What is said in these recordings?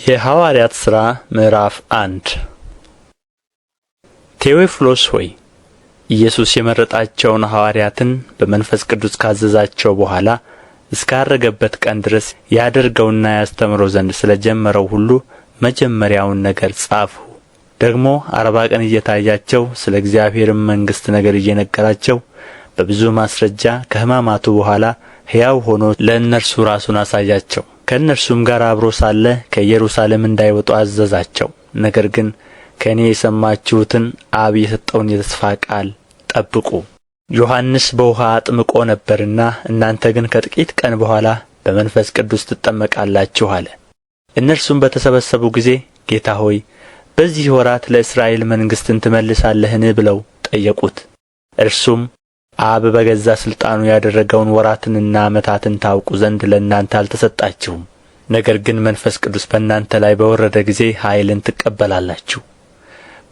የሐዋርያት ሥራ ምዕራፍ 1። ቴዎፍሎስ ሆይ፣ ኢየሱስ የመረጣቸውን ሐዋርያትን በመንፈስ ቅዱስ ካዘዛቸው በኋላ እስካረገበት ቀን ድረስ ያደርገውና ያስተምረው ዘንድ ስለ ጀመረው ሁሉ መጀመሪያውን ነገር ጻፍሁ። ደግሞ 40 ቀን እየታያቸው ስለ እግዚአብሔርም መንግሥት ነገር እየነገራቸው በብዙ ማስረጃ ከሕማማቱ በኋላ ሕያው ሆኖ ለእነርሱ ራሱን አሳያቸው። ከእነርሱም ጋር አብሮ ሳለ ከኢየሩሳሌም እንዳይወጡ አዘዛቸው። ነገር ግን ከእኔ የሰማችሁትን አብ የሰጠውን የተስፋ ቃል ጠብቁ። ዮሐንስ በውኃ አጥምቆ ነበርና እናንተ ግን ከጥቂት ቀን በኋላ በመንፈስ ቅዱስ ትጠመቃላችሁ አለ። እነርሱም በተሰበሰቡ ጊዜ ጌታ ሆይ፣ በዚህ ወራት ለእስራኤል መንግሥትን ትመልሳለህን? ብለው ጠየቁት። እርሱም አብ በገዛ ሥልጣኑ ያደረገውን ወራትንና ዓመታትን ታውቁ ዘንድ ለእናንተ አልተሰጣችሁም። ነገር ግን መንፈስ ቅዱስ በእናንተ ላይ በወረደ ጊዜ ኃይልን ትቀበላላችሁ፣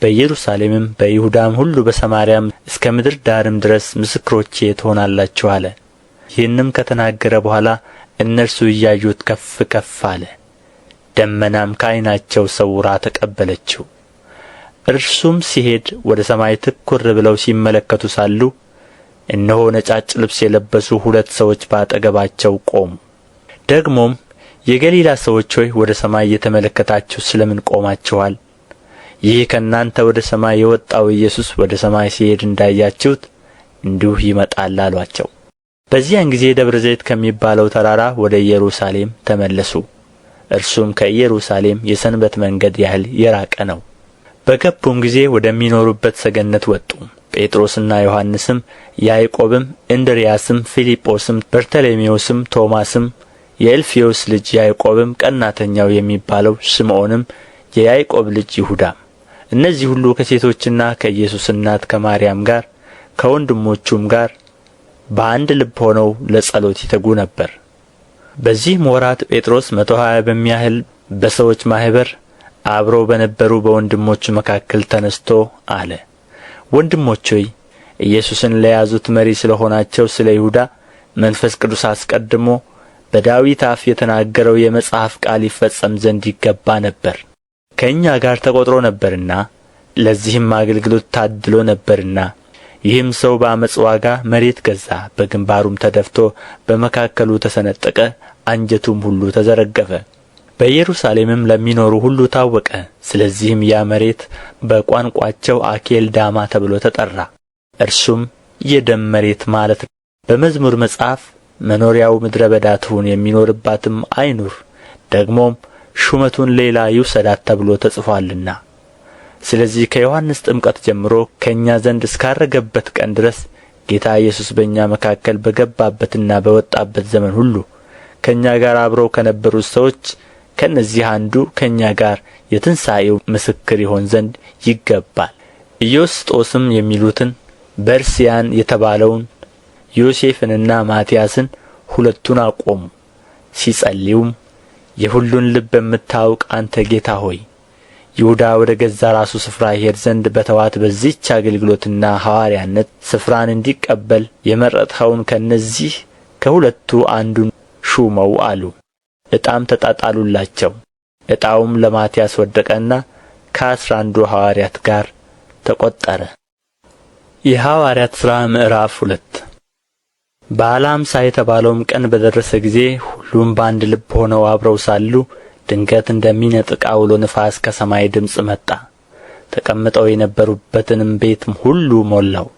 በኢየሩሳሌምም በይሁዳም ሁሉ በሰማርያም እስከ ምድር ዳርም ድረስ ምስክሮቼ ትሆናላችሁ አለ። ይህንም ከተናገረ በኋላ እነርሱ እያዩት ከፍ ከፍ አለ፣ ደመናም ከዓይናቸው ሰውራ ተቀበለችው። እርሱም ሲሄድ ወደ ሰማይ ትኵር ብለው ሲመለከቱ ሳሉ እነሆ ነጫጭ ልብስ የለበሱ ሁለት ሰዎች በአጠገባቸው ቆሙ። ደግሞም የገሊላ ሰዎች ሆይ፣ ወደ ሰማይ እየተመለከታችሁ ስለ ምን ቆማችኋል? ይህ ከእናንተ ወደ ሰማይ የወጣው ኢየሱስ ወደ ሰማይ ሲሄድ እንዳያችሁት እንዲሁ ይመጣል አሉአቸው። በዚያን ጊዜ ደብረ ዘይት ከሚባለው ተራራ ወደ ኢየሩሳሌም ተመለሱ። እርሱም ከኢየሩሳሌም የሰንበት መንገድ ያህል የራቀ ነው። በገቡም ጊዜ ወደሚኖሩበት ሰገነት ወጡ። ጴጥሮስና ዮሐንስም፣ ያዕቆብም፣ እንድርያስም፣ ፊልጶስም፣ በርተሎሜዎስም፣ ቶማስም፣ የእልፍዮስ ልጅ ያዕቆብም፣ ቀናተኛው የሚባለው ስምዖንም፣ የያዕቆብ ልጅ ይሁዳም። እነዚህ ሁሉ ከሴቶችና ከኢየሱስ እናት ከማርያም ጋር ከወንድሞቹም ጋር በአንድ ልብ ሆነው ለጸሎት ይተጉ ነበር። በዚህም ወራት ጴጥሮስ 120 በሚያህል በሰዎች ማኅበር አብረው በነበሩ በወንድሞቹ መካከል ተነሥቶ አለ። ወንድሞች ሆይ፣ ኢየሱስን ለያዙት መሪ ስለ ሆናቸው ስለ ይሁዳ መንፈስ ቅዱስ አስቀድሞ በዳዊት አፍ የተናገረው የመጽሐፍ ቃል ይፈጸም ዘንድ ይገባ ነበር። ከእኛ ጋር ተቈጥሮ ነበርና ለዚህም አገልግሎት ታድሎ ነበርና። ይህም ሰው በዓመፅ ዋጋ መሬት ገዛ፣ በግንባሩም ተደፍቶ በመካከሉ ተሰነጠቀ፣ አንጀቱም ሁሉ ተዘረገፈ። በኢየሩሳሌምም ለሚኖሩ ሁሉ ታወቀ። ስለዚህም ያ መሬት በቋንቋቸው አኬልዳማ ተብሎ ተጠራ፣ እርሱም የደም መሬት ማለት ነው። በመዝሙር መጽሐፍ መኖሪያው ምድረ በዳ ትሁን፣ የሚኖርባትም አይኑር፣ ደግሞም ሹመቱን ሌላ ይውሰዳት ተብሎ ተጽፎአልና። ስለዚህ ከዮሐንስ ጥምቀት ጀምሮ ከእኛ ዘንድ እስካረገበት ቀን ድረስ ጌታ ኢየሱስ በእኛ መካከል በገባበትና በወጣበት ዘመን ሁሉ ከእኛ ጋር አብረው ከነበሩት ሰዎች ከእነዚህ አንዱ ከእኛ ጋር የትንሣኤው ምስክር ይሆን ዘንድ ይገባል። ኢዮስጦስም የሚሉትን በርስያን የተባለውን ዮሴፍንና ማትያስን ሁለቱን አቆሙ። ሲጸልዩም የሁሉን ልብ የምታውቅ አንተ ጌታ ሆይ፣ ይሁዳ ወደ ገዛ ራሱ ስፍራ ይሄድ ዘንድ በተዋት በዚህች አገልግሎትና ሐዋርያነት ስፍራን እንዲቀበል የመረጥኸውን ከእነዚህ ከሁለቱ አንዱን ሹመው አሉ። ዕጣም ተጣጣሉላቸው። ዕጣውም ለማትያስ ወደቀና ከ11ዱ ሐዋርያት ጋር ተቈጠረ። የሐዋርያት ሥራ ምዕራፍ 2። በዓለ ኀምሳ የተባለውም ቀን በደረሰ ጊዜ ሁሉም በአንድ ልብ ሆነው አብረው ሳሉ ድንገት እንደሚነጥቅ ዐውሎ ነፋስ ከሰማይ ድምፅ መጣ፣ ተቀምጠው የነበሩበትንም ቤት ሁሉ ሞላው።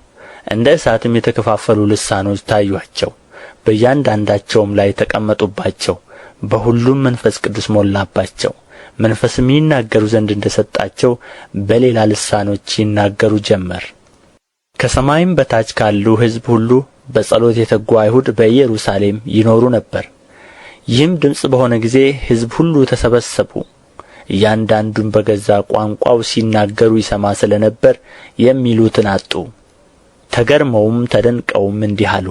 እንደ እሳትም የተከፋፈሉ ልሳኖች ታዩአቸው፣ በእያንዳንዳቸውም ላይ ተቀመጡባቸው። በሁሉም መንፈስ ቅዱስ ሞላባቸው፣ መንፈስም ይናገሩ ዘንድ እንደ ሰጣቸው በሌላ ልሳኖች ይናገሩ ጀመር። ከሰማይም በታች ካሉ ሕዝብ ሁሉ በጸሎት የተጉ አይሁድ በኢየሩሳሌም ይኖሩ ነበር። ይህም ድምፅ በሆነ ጊዜ ሕዝብ ሁሉ ተሰበሰቡ። እያንዳንዱም በገዛ ቋንቋው ሲናገሩ ይሰማ ስለ ነበር የሚሉትን አጡ። ተገርመውም ተደንቀውም እንዲህ አሉ፣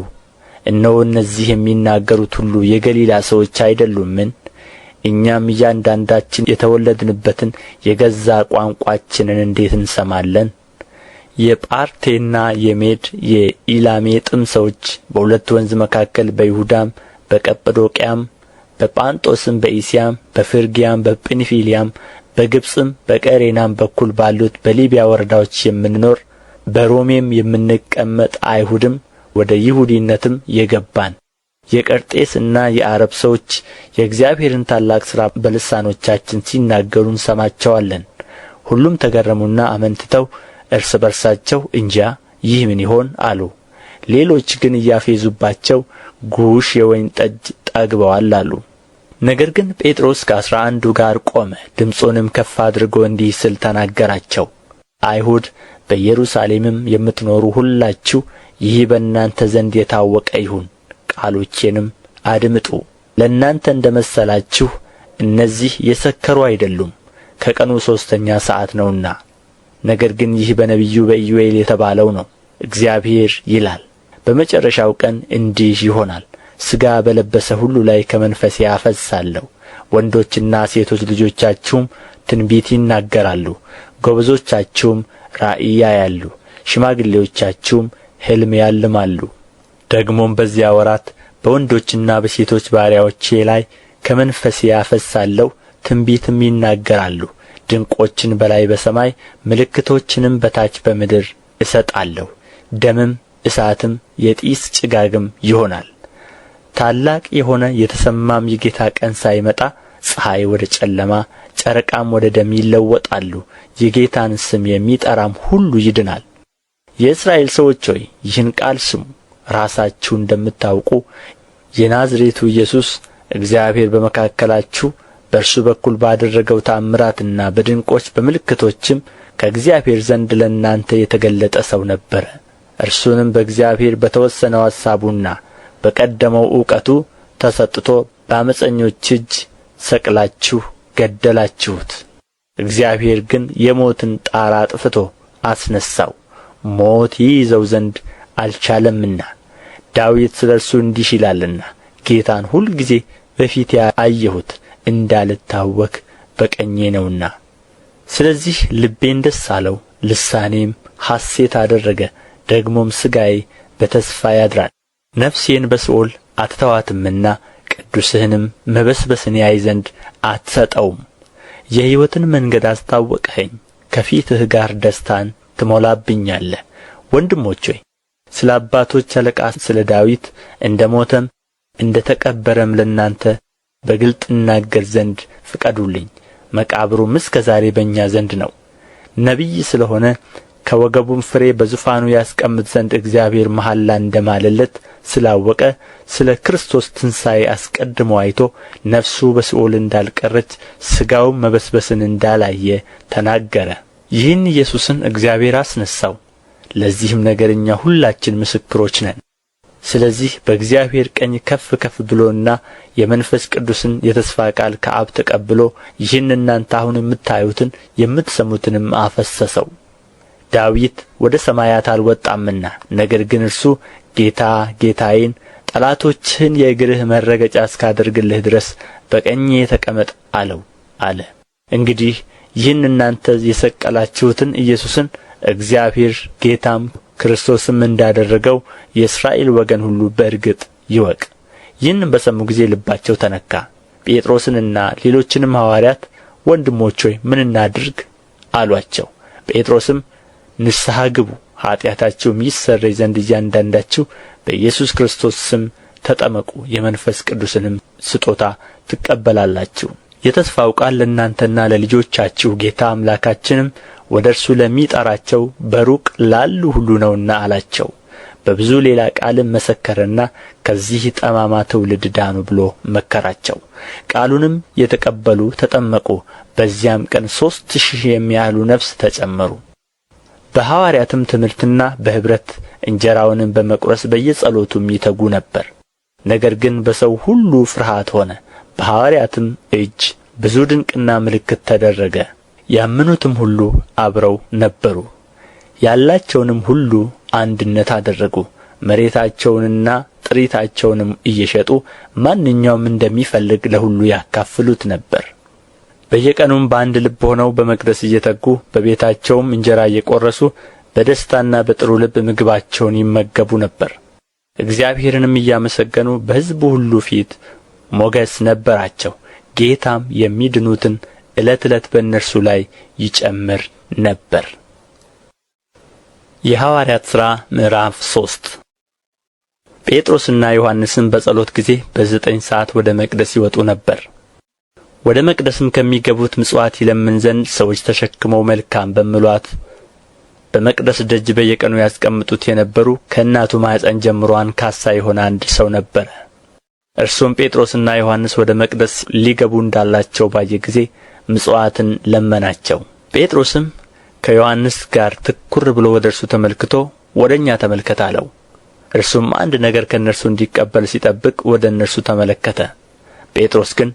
እነሆ እነዚህ የሚናገሩት ሁሉ የገሊላ ሰዎች አይደሉምን? እኛም እያንዳንዳችን የተወለድንበትን የገዛ ቋንቋችንን እንዴት እንሰማለን? የጳርቴና የሜድ የኢላሜጤም ሰዎች በሁለት ወንዝ መካከል በይሁዳም በቀጰዶቅያም በጳንጦስም በእስያም በፍርግያም በጵንፍልያም በግብጽም በቀሬናም በኩል ባሉት በሊቢያ ወረዳዎች የምንኖር በሮሜም የምንቀመጥ አይሁድም ወደ ይሁዲነትም የገባን የቀርጤስና የዓረብ ሰዎች የእግዚአብሔርን ታላቅ ሥራ በልሳኖቻችን ሲናገሩ እንሰማቸዋለን። ሁሉም ተገረሙና አመንትተው እርስ በርሳቸው እንጃ ይህ ምን ይሆን አሉ። ሌሎች ግን እያፌዙባቸው ጉሽ የወይን ጠጅ ጠግበዋል አሉ። ነገር ግን ጴጥሮስ ከ11ዱ ጋር ቆመ፣ ድምፁንም ከፍ አድርጎ እንዲህ ሲል ተናገራቸው። አይሁድ፣ በኢየሩሳሌምም የምትኖሩ ሁላችሁ ይህ በእናንተ ዘንድ የታወቀ ይሁን፣ ቃሎቼንም አድምጡ። ለእናንተ እንደ መሰላችሁ እነዚህ የሰከሩ አይደሉም፣ ከቀኑ 3ኛ ሰዓት ነውና። ነገር ግን ይህ በነቢዩ በኢዩኤል የተባለው ነው። እግዚአብሔር ይላል፣ በመጨረሻው ቀን እንዲህ ይሆናል፣ ሥጋ በለበሰ ሁሉ ላይ ከመንፈሴ አፈሳለሁ። ወንዶችና ሴቶች ልጆቻችሁም ትንቢት ይናገራሉ፣ ጎበዞቻችሁም ራእይ ያያሉ፣ ሽማግሌዎቻችሁም ሕልም ያልማሉ። ደግሞም በዚያ ወራት በወንዶችና በሴቶች ባሪያዎቼ ላይ ከመንፈሴ አፈሳለሁ፣ ትንቢትም ይናገራሉ። ድንቆችን በላይ በሰማይ ምልክቶችንም በታች በምድር እሰጣለሁ። ደምም እሳትም የጢስ ጭጋግም ይሆናል። ታላቅ የሆነ የተሰማም የጌታ ቀን ሳይመጣ ፀሐይ ወደ ጨለማ ጨረቃም ወደ ደም ይለወጣሉ። የጌታን ስም የሚጠራም ሁሉ ይድናል። የእስራኤል ሰዎች ሆይ ይህን ቃል ስሙ። ራሳችሁ እንደምታውቁ የናዝሬቱ ኢየሱስ እግዚአብሔር በመካከላችሁ በእርሱ በኩል ባደረገው ተአምራትና በድንቆች በምልክቶችም ከእግዚአብሔር ዘንድ ለእናንተ የተገለጠ ሰው ነበረ። እርሱንም በእግዚአብሔር በተወሰነው አሳቡና በቀደመው እውቀቱ ተሰጥቶ በዓመፀኞች እጅ ሰቅላችሁ ገደላችሁት። እግዚአብሔር ግን የሞትን ጣር አጥፍቶ አስነሣው፣ ሞት ይይዘው ዘንድ አልቻለምና። ዳዊት ስለ እርሱ እንዲህ ይላልና፣ ጌታን ሁልጊዜ በፊቴ አየሁት፣ እንዳልታወክ በቀኜ ነውና። ስለዚህ ልቤን ደስ አለው፣ ልሳኔም ሐሴት አደረገ፣ ደግሞም ሥጋዬ በተስፋ ያድራል። ነፍሴን በሲኦል አትተዋትምና ቅዱስህንም መበስበስን ያይ ዘንድ አትሰጠውም። የሕይወትን መንገድ አስታወቅኸኝ፣ ከፊትህ ጋር ደስታን ትሞላብኛለህ። ወንድሞች ሆይ ስለ አባቶች አለቃ ስለ ዳዊት እንደ ሞተም እንደ ተቀበረም ለእናንተ በግልጥ እናገር ዘንድ ፍቀዱልኝ። መቃብሩም እስከ ዛሬ በእኛ ዘንድ ነው። ነቢይ ስለ ሆነ ከወገቡም ፍሬ በዙፋኑ ያስቀምጥ ዘንድ እግዚአብሔር መሐላ እንደ ማለለት ስላወቀ ስለ ክርስቶስ ትንሣኤ አስቀድሞ አይቶ ነፍሱ በሲኦል እንዳልቀረች ሥጋውም መበስበስን እንዳላየ ተናገረ። ይህን ኢየሱስን እግዚአብሔር አስነሣው፣ ለዚህም ነገር እኛ ሁላችን ምስክሮች ነን። ስለዚህ በእግዚአብሔር ቀኝ ከፍ ከፍ ብሎና የመንፈስ ቅዱስን የተስፋ ቃል ከአብ ተቀብሎ ይህን እናንተ አሁን የምታዩትን የምትሰሙትንም አፈሰሰው። ዳዊት ወደ ሰማያት አልወጣምና፣ ነገር ግን እርሱ ጌታ ጌታዬን ጠላቶችህን የእግርህ መረገጫ እስካደርግልህ ድረስ በቀኜ ተቀመጥ አለው አለ። እንግዲህ ይህን እናንተ የሰቀላችሁትን ኢየሱስን እግዚአብሔር ጌታም ክርስቶስም እንዳደረገው የእስራኤል ወገን ሁሉ በእርግጥ ይወቅ። ይህንም በሰሙ ጊዜ ልባቸው ተነካ። ጴጥሮስንና ሌሎችንም ሐዋርያት ወንድሞች ሆይ ምን እናድርግ አሉአቸው። ጴጥሮስም ንስሐ ግቡ፣ ኃጢአታችሁም ይሰረይ ዘንድ እያንዳንዳችሁ በኢየሱስ ክርስቶስ ስም ተጠመቁ፣ የመንፈስ ቅዱስንም ስጦታ ትቀበላላችሁ። የተስፋው ቃል ለእናንተና ለልጆቻችሁ ጌታ አምላካችንም ወደ እርሱ ለሚጠራቸው በሩቅ ላሉ ሁሉ ነውና አላቸው። በብዙ ሌላ ቃልም መሰከረና ከዚህ ጠማማ ትውልድ ዳኑ ብሎ መከራቸው። ቃሉንም የተቀበሉ ተጠመቁ። በዚያም ቀን 3000 የሚያህሉ ነፍስ ተጨመሩ። በሐዋርያትም ትምህርትና በኅብረት እንጀራውንም በመቁረስ በየጸሎቱም ይተጉ ነበር። ነገር ግን በሰው ሁሉ ፍርሃት ሆነ። በሐዋርያትም እጅ ብዙ ድንቅና ምልክት ተደረገ። ያመኑትም ሁሉ አብረው ነበሩ። ያላቸውንም ሁሉ አንድነት አደረጉ። መሬታቸውንና ጥሪታቸውንም እየሸጡ ማንኛውም እንደሚፈልግ ለሁሉ ያካፍሉት ነበር። በየቀኑም በአንድ ልብ ሆነው በመቅደስ እየተጉ በቤታቸውም እንጀራ እየቈረሱ በደስታና በጥሩ ልብ ምግባቸውን ይመገቡ ነበር። እግዚአብሔርንም እያመሰገኑ በሕዝቡ ሁሉ ፊት ሞገስ ነበራቸው። ጌታም የሚድኑትን ዕለት ዕለት በእነርሱ ላይ ይጨምር ነበር። የሐዋርያት ሥራ ምዕራፍ 3። ጴጥሮስና ዮሐንስም በጸሎት ጊዜ በ9 ሰዓት ወደ መቅደስ ይወጡ ነበር። ወደ መቅደስም ከሚገቡት ምጽዋት ይለምን ዘንድ ሰዎች ተሸክመው መልካም በሚሉአት በመቅደስ ደጅ በየቀኑ ያስቀምጡት የነበሩ ከእናቱ ማኅፀን ጀምሮ አንካሳ የሆነ አንድ ሰው ነበረ። እርሱም ጴጥሮስና ዮሐንስ ወደ መቅደስ ሊገቡ እንዳላቸው ባየ ጊዜ ምጽዋትን ለመናቸው። ጴጥሮስም ከዮሐንስ ጋር ትኵር ብሎ ወደ እርሱ ተመልክቶ ወደ እኛ ተመልከት አለው። እርሱም አንድ ነገር ከእነርሱ እንዲቀበል ሲጠብቅ ወደ እነርሱ ተመለከተ። ጴጥሮስ ግን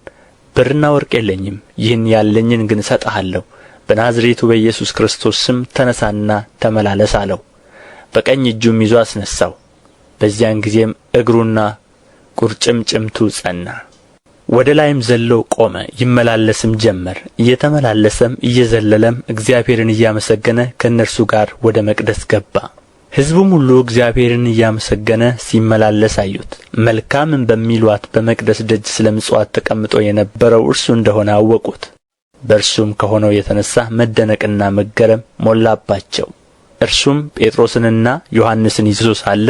ብርና ወርቅ የለኝም፣ ይህን ያለኝን ግን እሰጥሃለሁ፣ በናዝሬቱ በኢየሱስ ክርስቶስ ስም ተነሣና ተመላለስ አለው። በቀኝ እጁም ይዞ አስነሣው። በዚያን ጊዜም እግሩና ቁርጭምጭምቱ ጸና። ወደ ላይም ዘሎ ቆመ፣ ይመላለስም ጀመር። እየተመላለሰም እየዘለለም እግዚአብሔርን እያመሰገነ ከእነርሱ ጋር ወደ መቅደስ ገባ። ሕዝቡም ሁሉ እግዚአብሔርን እያመሰገነ ሲመላለስ አዩት። መልካምም በሚሉአት በመቅደስ ደጅ ስለ ምጽዋት ተቀምጦ የነበረው እርሱ እንደሆነ አወቁት። በእርሱም ከሆነው የተነሣ መደነቅና መገረም ሞላባቸው። እርሱም ጴጥሮስንና ዮሐንስን ይዞ ሳለ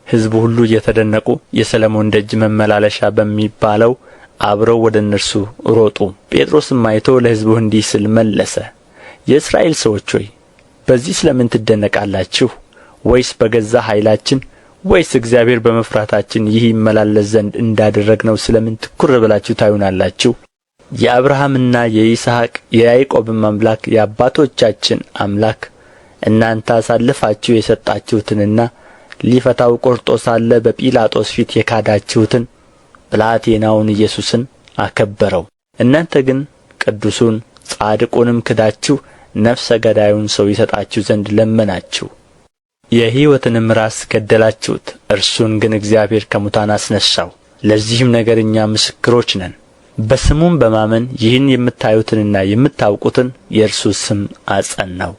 ሕዝቡ ሁሉ እየተደነቁ የሰሎሞን ደጅ መመላለሻ በሚባለው አብረው ወደ እነርሱ ሮጡ። ጴጥሮስም አይቶ ለሕዝቡ እንዲህ ሲል መለሰ። የእስራኤል ሰዎች ሆይ፣ በዚህ ስለ ምን ትደነቃላችሁ? ወይስ በገዛ ኃይላችን ወይስ እግዚአብሔር በመፍራታችን ይህ ይመላለስ ዘንድ እንዳደረግነው ስለ ምን ትኵር ብላችሁ ታዩናላችሁ? የአብርሃምና የይስሐቅ የያዕቆብም አምላክ የአባቶቻችን አምላክ እናንተ አሳልፋችሁ የሰጣችሁትንና ሊፈታው ቆርጦ ሳለ በጲላጦስ ፊት የካዳችሁትን ብላቴናውን ኢየሱስን አከበረው። እናንተ ግን ቅዱሱን ጻድቁንም ክዳችሁ ነፍሰ ገዳዩን ሰው ይሰጣችሁ ዘንድ ለመናችሁ። የሕይወትንም ራስ ገደላችሁት፣ እርሱን ግን እግዚአብሔር ከሙታን አስነሣው። ለዚህም ነገር እኛ ምስክሮች ነን። በስሙም በማመን ይህን የምታዩትንና የምታውቁትን የእርሱ ስም አጸናው።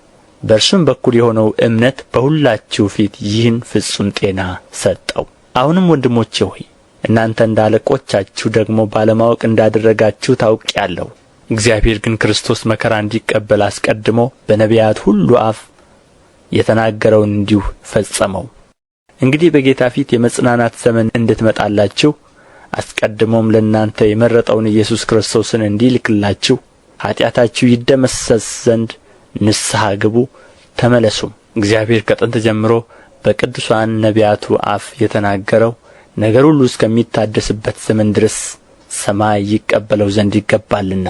በእርሱም በኩል የሆነው እምነት በሁላችሁ ፊት ይህን ፍጹም ጤና ሰጠው። አሁንም ወንድሞቼ ሆይ፣ እናንተ እንደ አለቆቻችሁ ደግሞ ባለማወቅ እንዳደረጋችሁት አውቄአለሁ። እግዚአብሔር ግን ክርስቶስ መከራ እንዲቀበል አስቀድሞ በነቢያት ሁሉ አፍ የተናገረውን እንዲሁ ፈጸመው። እንግዲህ በጌታ ፊት የመጽናናት ዘመን እንድትመጣላችሁ፣ አስቀድሞም ለእናንተ የመረጠውን ኢየሱስ ክርስቶስን እንዲልክላችሁ፣ ኃጢአታችሁ ይደመሰስ ዘንድ ንስሐ ግቡ፣ ተመለሱም። እግዚአብሔር ከጥንት ጀምሮ በቅዱሳን ነቢያቱ አፍ የተናገረው ነገር ሁሉ እስከሚታደስበት ዘመን ድረስ ሰማይ ይቀበለው ዘንድ ይገባልና።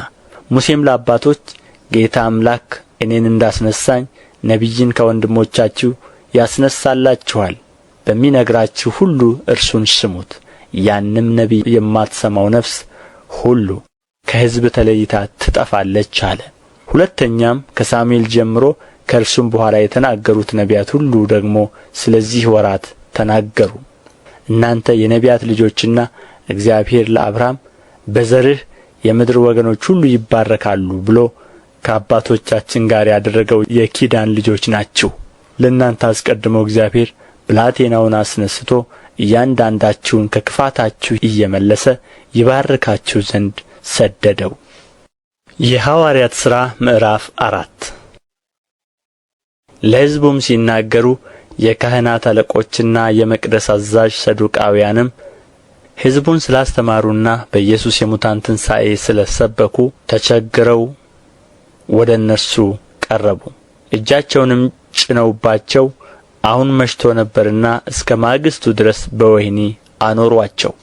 ሙሴም ለአባቶች ጌታ አምላክ እኔን እንዳስነሣኝ ነቢይን ከወንድሞቻችሁ ያስነሣላችኋል፣ በሚነግራችሁ ሁሉ እርሱን ስሙት። ያንም ነቢይ የማትሰማው ነፍስ ሁሉ ከሕዝብ ተለይታ ትጠፋለች አለ። ሁለተኛም ከሳሙኤል ጀምሮ ከእርሱም በኋላ የተናገሩት ነቢያት ሁሉ ደግሞ ስለዚህ ወራት ተናገሩ። እናንተ የነቢያት ልጆችና እግዚአብሔር ለአብርሃም በዘርህ የምድር ወገኖች ሁሉ ይባረካሉ ብሎ ከአባቶቻችን ጋር ያደረገው የኪዳን ልጆች ናችሁ። ለእናንተ አስቀድሞ እግዚአብሔር ብላቴናውን አስነሥቶ እያንዳንዳችሁን ከክፋታችሁ እየመለሰ ይባርካችሁ ዘንድ ሰደደው። የሐዋርያት ሥራ ምዕራፍ 4። ለሕዝቡም ሲናገሩ የካህናት አለቆችና የመቅደስ አዛዥ ሰዱቃውያንም ሕዝቡን ስላስተማሩና በኢየሱስ የሙታን ትንሣኤ ስለ ሰበኩ ተቸግረው ወደ እነርሱ ቀረቡ። እጃቸውንም ጭነውባቸው አሁን መሽቶ ነበርና እስከ ማግስቱ ድረስ በወህኒ አኖሩአቸው።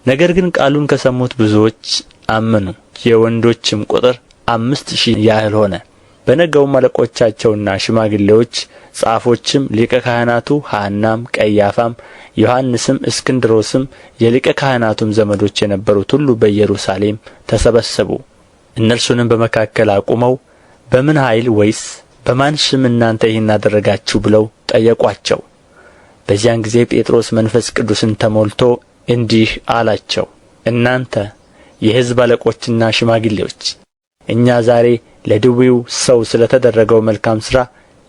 ነገር ግን ቃሉን ከሰሙት ብዙዎች አመኑ፣ የወንዶችም ቍጥር 5000 ያህል ሆነ። በነገውም አለቆቻቸውና ሽማግሌዎች ጻፎችም፣ ሊቀ ካህናቱ ሐናም፣ ቀያፋም፣ ዮሐንስም፣ እስክንድሮስም፣ የሊቀ ካህናቱም ዘመዶች የነበሩት ሁሉ በኢየሩሳሌም ተሰበሰቡ። እነርሱንም በመካከል አቁመው በምን ኃይል ወይስ በማን ስም እናንተ ይህን አደረጋችሁ ብለው ጠየቁአቸው። በዚያን ጊዜ ጴጥሮስ መንፈስ ቅዱስን ተሞልቶ እንዲህ አላቸው። እናንተ የሕዝብ አለቆችና ሽማግሌዎች፣ እኛ ዛሬ ለድውዩ ሰው ስለ ተደረገው መልካም ሥራ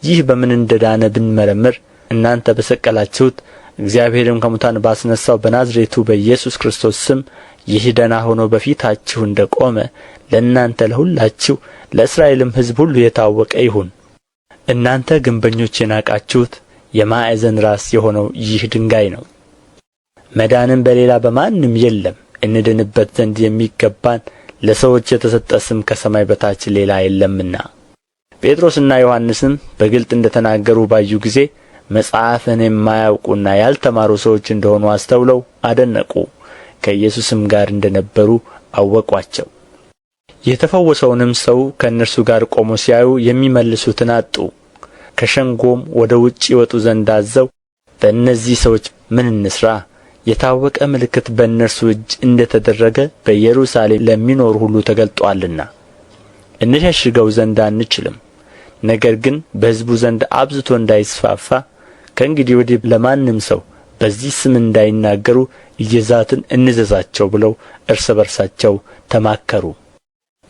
ይህ በምን እንደ ዳነ ብንመረምር፣ እናንተ በሰቀላችሁት፣ እግዚአብሔርም ከሙታን ባስነሣው በናዝሬቱ በኢየሱስ ክርስቶስ ስም ይህ ደኅና ሆኖ በፊታችሁ እንደ ቆመ ለእናንተ ለሁላችሁ ለእስራኤልም ሕዝብ ሁሉ የታወቀ ይሁን። እናንተ ግንበኞች የናቃችሁት የማዕዘን ራስ የሆነው ይህ ድንጋይ ነው። መዳንም በሌላ በማንም የለም፣ እንድንበት ዘንድ የሚገባን ለሰዎች የተሰጠ ስም ከሰማይ በታች ሌላ የለምና። ጴጥሮስና ዮሐንስም በግልጥ እንደ ተናገሩ ባዩ ጊዜ መጽሐፍን የማያውቁና ያልተማሩ ሰዎች እንደሆኑ አስተውለው አደነቁ። ከኢየሱስም ጋር እንደ ነበሩ አወቁአቸው። የተፈወሰውንም ሰው ከእነርሱ ጋር ቆሞ ሲያዩ የሚመልሱትን አጡ። ከሸንጎም ወደ ውጭ ይወጡ ዘንድ አዝዘው በእነዚህ ሰዎች ምን እንሥራ? የታወቀ ምልክት በእነርሱ እጅ እንደ ተደረገ በኢየሩሳሌም ለሚኖሩ ሁሉ ተገልጦአልና እንሸሽገው ዘንድ አንችልም። ነገር ግን በሕዝቡ ዘንድ አብዝቶ እንዳይስፋፋ ከእንግዲህ ወዲህ ለማንም ሰው በዚህ ስም እንዳይናገሩ እየዛትን እንዘዛቸው ብለው እርስ በርሳቸው ተማከሩ።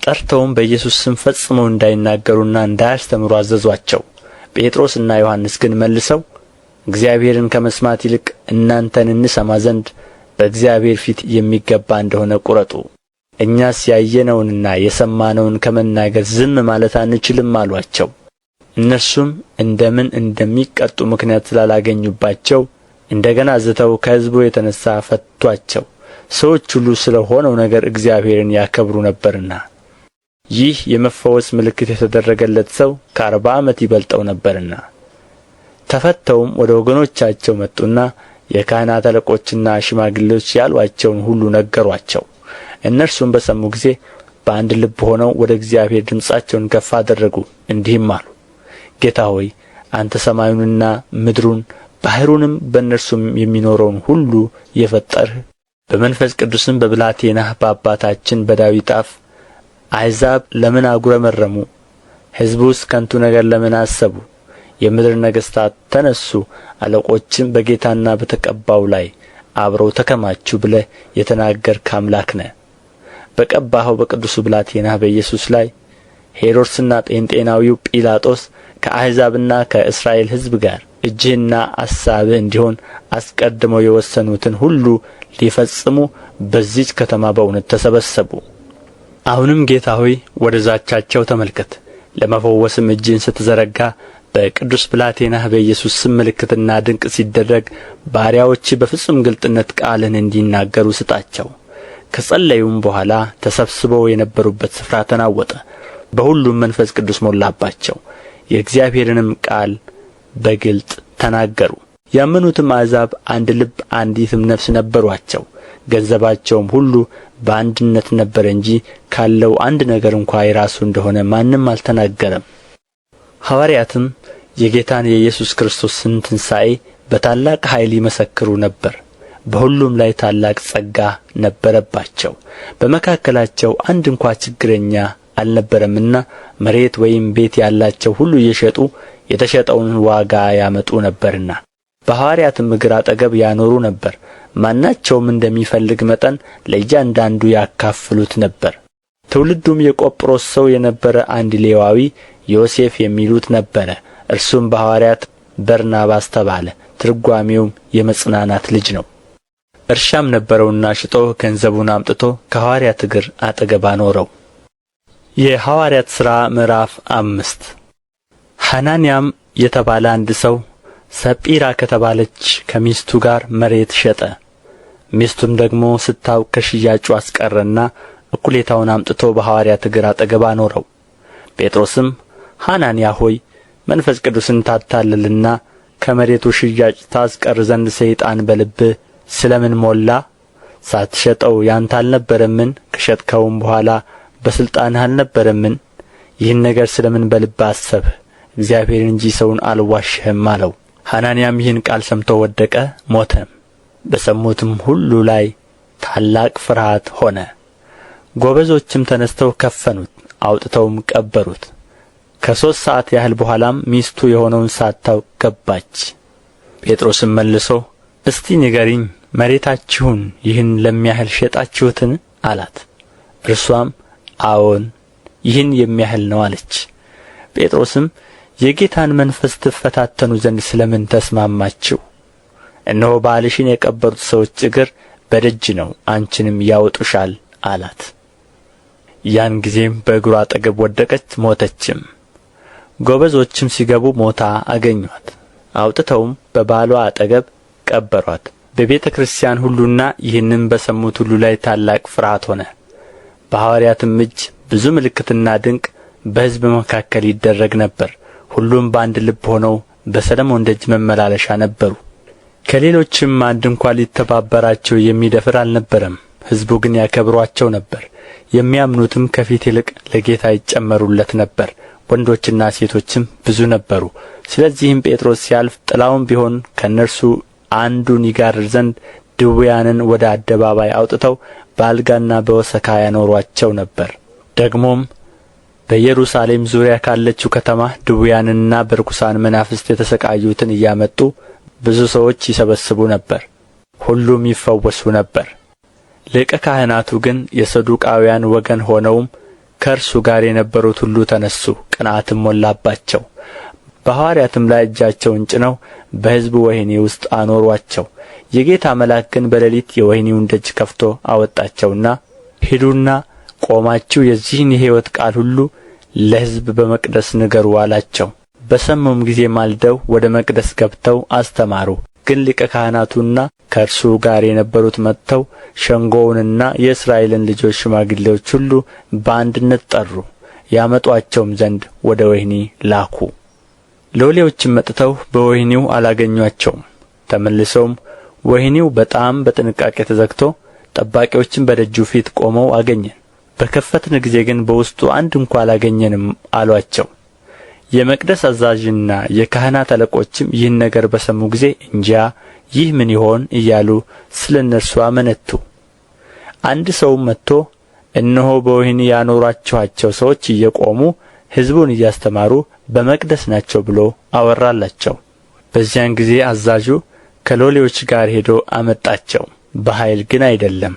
ጠርተውም በኢየሱስ ስም ፈጽመው እንዳይናገሩና እንዳያስተምሩ አዘዙአቸው። ጴጥሮስና ዮሐንስ ግን መልሰው እግዚአብሔርን ከመስማት ይልቅ እናንተን እንሰማ ዘንድ በእግዚአብሔር ፊት የሚገባ እንደሆነ ቁረጡ። እኛስ ያየነውንና የሰማነውን ከመናገር ዝም ማለት አንችልም አሉአቸው። እነርሱም እንደ ምን እንደሚቀጡ ምክንያት ስላላገኙባቸው እንደ ገና ዝተው ከሕዝቡ የተነሣ ፈቱአቸው። ሰዎች ሁሉ ስለ ሆነው ነገር እግዚአብሔርን ያከብሩ ነበርና። ይህ የመፈወስ ምልክት የተደረገለት ሰው ከ40 ዓመት ይበልጠው ነበርና። ተፈትተውም ወደ ወገኖቻቸው መጡና የካህናት አለቆችና ሽማግሌዎች ያሉአቸውን ሁሉ ነገሩአቸው። እነርሱም በሰሙ ጊዜ በአንድ ልብ ሆነው ወደ እግዚአብሔር ድምፃቸውን ከፍ አደረጉ፣ እንዲህም አሉ፦ ጌታ ሆይ፣ አንተ ሰማዩንና ምድሩን ባሕሩንም በእነርሱም የሚኖረውን ሁሉ የፈጠርህ፣ በመንፈስ ቅዱስም በብላቴናህ በአባታችን በዳዊት አፍ አሕዛብ ለምን አጉረመረሙ? ሕዝቡስ ከንቱ ነገር ለምን አሰቡ? የምድር ነገሥታት ተነሡ፣ አለቆችም በጌታና በተቀባው ላይ አብረው ተከማቹ ብለህ የተናገርህ አምላክ ነህ። በቀባኸው በቅዱሱ ብላቴናህ በኢየሱስ ላይ ሄሮድስና ጴንጤናዊው ጲላጦስ ከአሕዛብና ከእስራኤል ሕዝብ ጋር እጅህና አሳብህ እንዲሆን አስቀድመው የወሰኑትን ሁሉ ሊፈጽሙ በዚች ከተማ በእውነት ተሰበሰቡ። አሁንም ጌታ ሆይ፣ ወደ ዛቻቸው ተመልከት፣ ለመፈወስም እጅህን ስትዘረጋ በቅዱስ ብላቴናህ በኢየሱስ ስም ምልክትና ድንቅ ሲደረግ ባሪያዎችህ በፍጹም ግልጥነት ቃልህን እንዲናገሩ ስጣቸው። ከጸለዩም በኋላ ተሰብስበው የነበሩበት ስፍራ ተናወጠ፣ በሁሉም መንፈስ ቅዱስ ሞላባቸው፣ የእግዚአብሔርንም ቃል በግልጥ ተናገሩ። ያመኑትም አሕዛብ አንድ ልብ አንዲትም ነፍስ ነበሩአቸው። ገንዘባቸውም ሁሉ በአንድነት ነበረ እንጂ ካለው አንድ ነገር እንኳ የራሱ እንደሆነ ማንም አልተናገረም። ሐዋርያትም የጌታን የኢየሱስ ክርስቶስን ትንሣኤ በታላቅ ኃይል ይመሰክሩ ነበር። በሁሉም ላይ ታላቅ ጸጋ ነበረባቸው። በመካከላቸው አንድ እንኳ ችግረኛ አልነበረምና መሬት ወይም ቤት ያላቸው ሁሉ እየሸጡ የተሸጠውን ዋጋ ያመጡ ነበርና በሐዋርያትም እግር አጠገብ ያኖሩ ነበር። ማናቸውም እንደሚፈልግ መጠን ለእያንዳንዱ ያካፍሉት ነበር። ትውልዱም የቆጵሮስ ሰው የነበረ አንድ ሌዋዊ ዮሴፍ የሚሉት ነበረ። እርሱም በሐዋርያት በርናባስ ተባለ። ትርጓሜውም የመጽናናት ልጅ ነው። እርሻም ነበረውና ሽጦ ገንዘቡን አምጥቶ ከሐዋርያት እግር አጠገብ አኖረው። የሐዋርያት ሥራ ምዕራፍ 5። ሐናንያም የተባለ አንድ ሰው ሰጲራ ከተባለች ከሚስቱ ጋር መሬት ሸጠ። ሚስቱም ደግሞ ስታውቅ ከሽያጩ አስቀረና እኩሌታውን አምጥቶ በሐዋርያት እግር አጠገብ አኖረው። ጴጥሮስም ሐናንያ ሆይ፣ መንፈስ ቅዱስን ታታልልና ከመሬቱ ሽያጭ ታስቀር ዘንድ ሰይጣን በልብህ ስለ ምን ሞላ? ሳትሸጠው ያንተ አልነበረምን? ከሸጥከውም በኋላ በሥልጣንህ አልነበረምን? ይህን ነገር ስለ ምን በልብህ አሰብህ? እግዚአብሔርን እንጂ ሰውን አልዋሸህም አለው። ሐናንያም ይህን ቃል ሰምቶ ወደቀ፣ ሞተም። በሰሙትም ሁሉ ላይ ታላቅ ፍርሃት ሆነ። ጎበዞችም ተነሥተው ከፈኑት፣ አውጥተውም ቀበሩት። ከ3 ሰዓት ያህል በኋላም ሚስቱ የሆነውን ሳታውቅ ገባች። ጴጥሮስም መልሶ እስቲ ንገሪኝ፣ መሬታችሁን ይህን ለሚያህል ሸጣችሁትን? አላት። እርሷም አዎን ይህን የሚያህል ነው አለች። ጴጥሮስም የጌታን መንፈስ ትፈታተኑ ዘንድ ስለ ምን ተስማማችሁ? እነሆ ባልሽን የቀበሩት ሰዎች እግር በደጅ ነው፣ አንቺንም ያወጡሻል አላት። ያን ጊዜም በእግሩ አጠገብ ወደቀች፣ ሞተችም። ጎበዞችም ሲገቡ ሞታ አገኙአት። አውጥተውም በባልዋ አጠገብ ቀበሩአት። በቤተ ክርስቲያን ሁሉና ይህንም በሰሙት ሁሉ ላይ ታላቅ ፍርሃት ሆነ። በሐዋርያትም እጅ ብዙ ምልክትና ድንቅ በሕዝብ መካከል ይደረግ ነበር። ሁሉም በአንድ ልብ ሆነው በሰሎሞን ደጅ መመላለሻ ነበሩ። ከሌሎችም አንድ እንኳ ሊተባበራቸው የሚደፍር አልነበረም። ሕዝቡ ግን ያከብሩአቸው ነበር። የሚያምኑትም ከፊት ይልቅ ለጌታ ይጨመሩለት ነበር። ወንዶችና ሴቶችም ብዙ ነበሩ። ስለዚህም ጴጥሮስ ሲያልፍ ጥላውም ቢሆን ከእነርሱ አንዱን ይጋርድ ዘንድ ድውያንን ወደ አደባባይ አውጥተው በአልጋና በወሰካ ያኖሩአቸው ነበር። ደግሞም በኢየሩሳሌም ዙሪያ ካለችው ከተማ ድውያንንና በርኩሳን መናፍስት የተሠቃዩትን እያመጡ ብዙ ሰዎች ይሰበስቡ ነበር፣ ሁሉም ይፈወሱ ነበር። ሊቀ ካህናቱ ግን የሰዱቃውያን ወገን ሆነውም ከእርሱ ጋር የነበሩት ሁሉ ተነሡ፣ ቅንዓትም ሞላባቸው። በሐዋርያትም ላይ እጃቸውን ጭነው በሕዝቡ ወህኒ ውስጥ አኖሩአቸው። የጌታ መልአክ ግን በሌሊት የወህኒውን ደጅ ከፍቶ አወጣቸውና፣ ሂዱና ቆማችሁ የዚህን የሕይወት ቃል ሁሉ ለሕዝብ በመቅደስ ንገሩ አላቸው። በሰሙም ጊዜ ማልደው ወደ መቅደስ ገብተው አስተማሩ። ግን ሊቀ ካህናቱና ከእርሱ ጋር የነበሩት መጥተው ሸንጎውንና የእስራኤልን ልጆች ሽማግሌዎች ሁሉ በአንድነት ጠሩ፣ ያመጡአቸውም ዘንድ ወደ ወህኒ ላኩ። ሎሌዎችም መጥተው በወህኒው አላገኙአቸውም። ተመልሰውም ወህኒው በጣም በጥንቃቄ ተዘግቶ ጠባቂዎችም በደጁ ፊት ቆመው አገኘን፣ በከፈትን ጊዜ ግን በውስጡ አንድ እንኳ አላገኘንም አሉአቸው። የመቅደስ አዛዥና የካህናት አለቆችም ይህን ነገር በሰሙ ጊዜ እንጃ ይህ ምን ይሆን እያሉ ስለ እነርሱ አመነቱ። አንድ ሰውም መጥቶ እነሆ በወህኒ ያኖራችኋቸው ሰዎች እየቆሙ ሕዝቡን እያስተማሩ በመቅደስ ናቸው ብሎ አወራላቸው። በዚያን ጊዜ አዛዡ ከሎሌዎች ጋር ሄዶ አመጣቸው፣ በኃይል ግን አይደለም፣